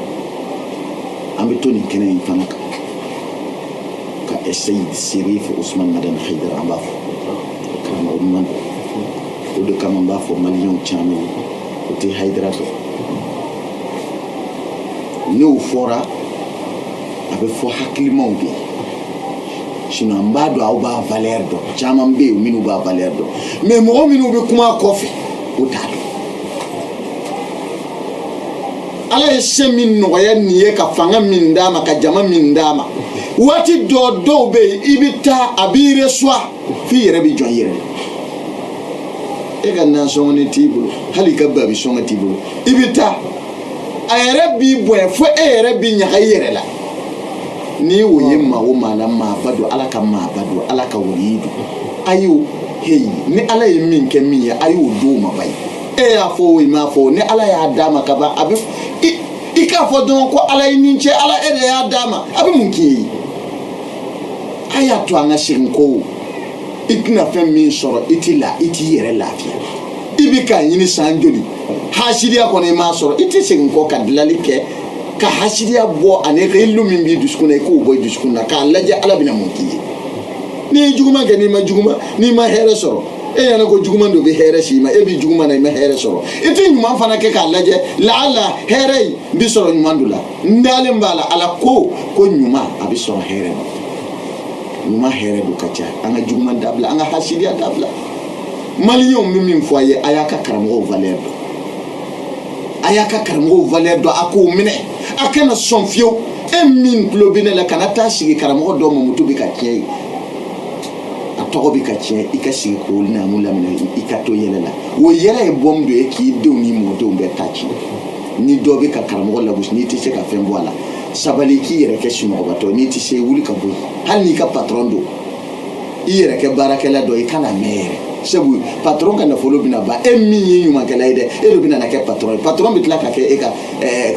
an bɛ to nin kɛnɛ in fana kan ka Seyid Serif Usman Madani Haidara, an b'a fɔ karamɔgɔ ɲuman don. O de kama n b'a fɔ Maliyɛnw caman ye, o tɛ Haidara dɔn. N'o fɔra, a bɛ fɔ hakilimaw de ye. Sinon an b'a dɔn aw b'a valeur dɔn. Caman bɛ yen minnu b'a valeur dɔn, mais mɔgɔ minnu bɛ kuma a kɔfɛ, o t'a dɔn. Ala ye se min nɔgɔya nin ye, ka fanga min d'a ma, ka jama min d'a ma, waati dɔ dɔw bɛ yen, i bɛ taa, a b'i reçoit f'i yɛrɛ bɛ jɔn i yɛrɛ la. E ka nasɔngɔni t'i bolo, hali i ka babi sɔngɔ t'i bolo. I bɛ taa, a yɛrɛ b'i bonya fo e yɛrɛ b'i ɲaga i yɛrɛ la. N'i y'o ye maa o maa la, maaba don, Ala ka maaba don, Ala ka wali don. A y'o heyi, ni Ala ye min kɛ min ye, a y'o d'o ma. Bayi, e y'a fɔ o, i m'a fɔ o, ni Ala y'a d'a ma ka ban, a bɛ i k'a fɔ dɔrɔn ko Ala ye nin cɛ, Ala e de y'a d'a ma, a bɛ mun k'i ye? A y'a to an ka segin ko i tɛna fɛn min sɔrɔ, i t'i la, i t'i yɛrɛ lafiya. I bɛ k'a ɲini san joli hasidiya kɔnɔ, i m'a sɔrɔ, i tɛ segin kɔ ka dilanli kɛ ka hasidiya bɔ ani ilu min b'i dusukun na, i k'o bɔ i dusukun na k'a lajɛ, Ala bɛna mun k'i ye? N'i ye juguman kɛ, n'i ma juguman, n'i ma hɛrɛ sɔrɔ, e ɲɛna ko juguman dɔ bɛ hɛrɛ si ma, e bɛ juguman na, i ma hɛrɛ sɔrɔ, i tɛ ɲuman fana kɛ k'a lajɛ, laala hɛrɛ in bɛ sɔrɔ ɲuman dɔ la. N dalen b'a la, Ala ko ɲuman a bɛ sɔrɔ hɛrɛ la, ɲuman hɛrɛ don ka ca. An ka juguman dabila, an ka hasidiya dabila. Maliyɛnw bɛ min fɔ a ye, a y'a ka karamɔgɔw valeur dɔn, a y'a ka karamɔgɔw valeur dɔn, a k'o minɛ, a kana sɔn fiyewu. E min tulo bɛ ne la, kana taa sigi karamɔgɔ dɔ mamutu bɛ ka tiɲɛ ye, a tɔgɔ bɛ ka tiɲɛ, i ka sigi k'o naamu laminɛ, i ka to yɛlɛ la. O yɛlɛ ye bɔmu dɔ ye k'i denw ni mɔdenw bɛɛ ta tiɲɛ. Ni dɔ bɛ ka karamɔgɔ lagosi, n'i tɛ se ka fɛn bɔ a la, sabali, k'i yɛrɛ kɛ sunɔgɔbatɔ. N'i tɛ se, wuli ka bɔ yen. Hali n'i ka patɔrɔn don, i yɛrɛ kɛ baarakɛla dɔ, i kana mɛn yɛrɛ, sabu patɔrɔn ka nafolo bɛna ban. E min ye ɲumankɛla ye dɛ, e de bɛna kɛ patɔrɔn ye. Patɔrɔn bɛ tila ka kɛ e ka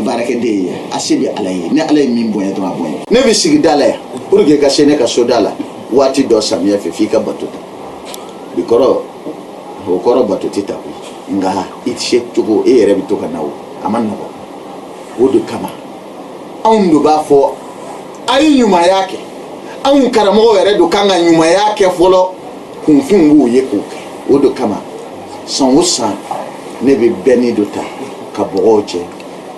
baarakɛden ye. A se bɛ Ala ye. Ni Ala ye min bonya dɔrɔn, a bonya. Ne bɛ sigi da la yan pour que ka se ne ka so da la waati dɔ samiyɛ fɛ, f'i ka bato ta bi kɔrɔ. O kɔrɔ bato tɛ ta koyi, nka i tɛ se cogo, e yɛrɛ bɛ to ka na, o a ma nɔgɔn. O de kama anw de b'a fɔ a ye ɲumanya kɛ. Anw karamɔgɔw yɛrɛ don kan ka ɲumanya kɛ fɔlɔ, kunfinw b'o ye k'o kɛ. O de kama san o san ne bɛ bɛnni dɔ ta ka bɔgɔw cɛ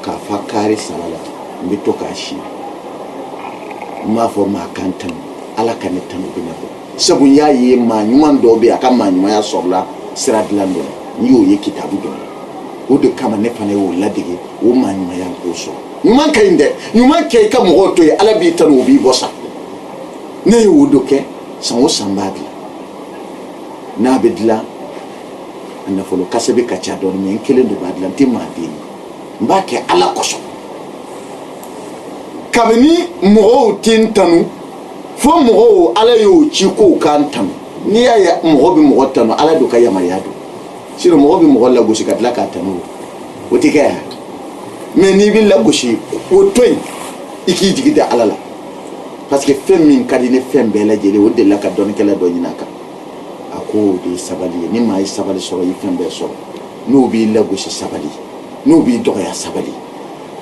k'a fa kari saba la, n bɛ to k'a si. N b'a fɔ maa kan tanu, Ala ka ne tanu bɛ ne bɔ, sabu n y'a ye maa ɲuman dɔw bɛ yen, a ka maa ɲumanya sɔrɔla sira dilan dɔ la, n y'o ye kitabu dɔ la. O de kama ne fana y'o ladege, o maa ɲumanya k'o sɔrɔ. Ɲuman ka ɲi dɛ, ɲuman kɛ i ka mɔgɔw to yen, Ala b'i tanu, o b'i bɔ sa. Ne ye o dɔ kɛ, san o san b'a dilan. N'a bɛ dilan, a nafolo kase bɛ ka ca dɔɔni, mɛ n kelen de b'a dilan, n tɛ maa den ye, n b'a kɛ Ala kosɔn. Kabini mɔgɔw tɛ n tanu, fo mɔgɔw Ala y'o ci k'o k'an tanu. N'i y'a ye mɔgɔ bɛ mɔgɔ tanu, Ala don ka yamaruya don. Sinon mɔgɔ bɛ mɔgɔ lagosi ka tila k'a tanu, o tɛ kɛ yan. Mɛ n'i bɛ lagosi, o to yen, i k'i jigi da Ala la, parce que fɛn min ka di ni fɛn bɛɛ lajɛlen, o delila ka dɔnnikɛla dɔ ɲini a kan, a ko o de ye sabali ye. Ni maa ye sabali sɔrɔ, i ye fɛn bɛɛ sɔrɔ. N'o b'i lagosi, sabali. N'o b'i dɔgɔya, sabali.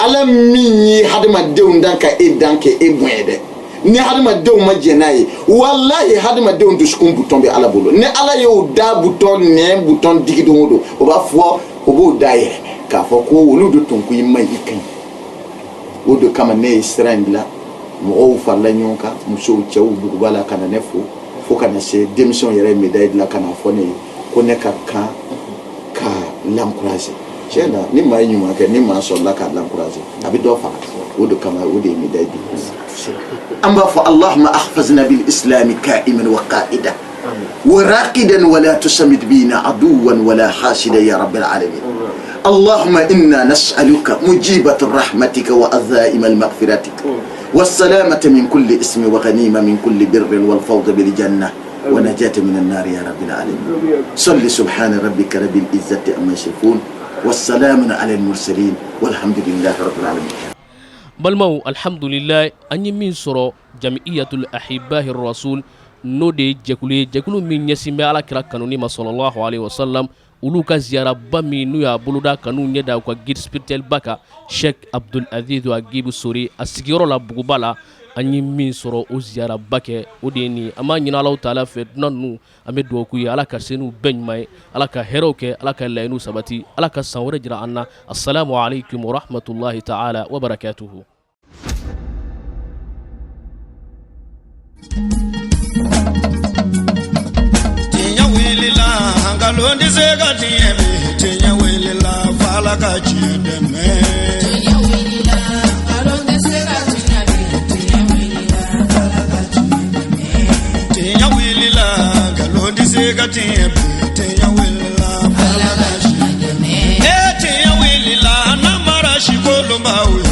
Ala min ye hadamadenw dan ka e dan kɛ e bonya dɛ, ni hadamadenw ma jɛn n'a ye, walahi hadamadenw dusukun butɔn bɛ Ala bolo. Ni Ala y'o da butɔn, nɛn butɔn digi don o don, o b'a fɔ o b'o da yɛlɛmɛ. K'a fɔ ko olu de tun ko i ma ɲi, i ka ɲi. O de kama ne ye sira in bila, mɔgɔw farala ɲɔgɔn kan, musow, cɛw, duguba la, ka na ne fo, fo ka na se denmisɛnw yɛrɛ ye médaille dilan ka na fɔ ne ye ko ne ka kan ka l'encourager. Tiɲɛ na, ni maa ye ɲuman kɛ, ni maa sɔrɔla k'a l'encourager, a bɛ dɔ fara. O de kama, o de ye médaille di. An b'a fɔ: "Allahumma ahfazna bil islami ka'iman wa qa'ida wa raqidan wa la tusamit bina aduwan wala hasida ya rabbil alamin. اللهم إنا نسألك مجيبة رحمتك وعزائم المغفرتك والسلامة من كل اسم وغنيمة من كل بر والفوز بالجنة ونجاة من النار يا رب العالمين. صل. سبحان ربك رب العزة عما يصفون والسلام على المرسلين والحمد لله رب العالمين." Balimaw, alhamdulilayi, an ye min sɔrɔ Jamiyatul Ahibahi Rasul, n'o de ye jɛkulu ye, jɛkulu min ɲɛsin bɛ Ala kira kanuni ma, sallallahu alaihi wasallam, olu ka ziyaraba min n'u y'a boloda ka n'u ɲɛ da u ka guide spirituel ba kan, Sheikh Abdul Aziz Agibu Sori, a sigiyɔrɔ la Buguba la. An ye min sɔrɔ o ziyaraba kɛ, o de ye nin. An b'a ɲini Alahu taala fɛ, dunan ninnu, an bɛ dugawu k'u ye, Ala ka se n'u bɛɛ ɲuman ye, Ala ka hɛrɛw kɛ, Ala ka laɲiniw sabati, Ala ka san wɛrɛ jira an na. Assalamu alaikum warahmatullahi taala wabarakatuhu. Tiɲɛ wulila, nkalon tɛ se ka tiɲɛ bi. Tiɲɛ wulila, f'Ala ka tiɲɛ dɛmɛ. Tiɲɛ wulila, nkalon tɛ se ka tiɲɛ bi. Tiɲɛ wulila, Ala ka tiɲɛ dɛmɛ. Tiɲɛ wulila, nkalon tɛ se ka tiɲɛ bi. Tiɲɛ wulila, f'Ala ka tiɲɛ dɛmɛ. E tiɲɛ wulila, n'an mara si kolonbaw ye.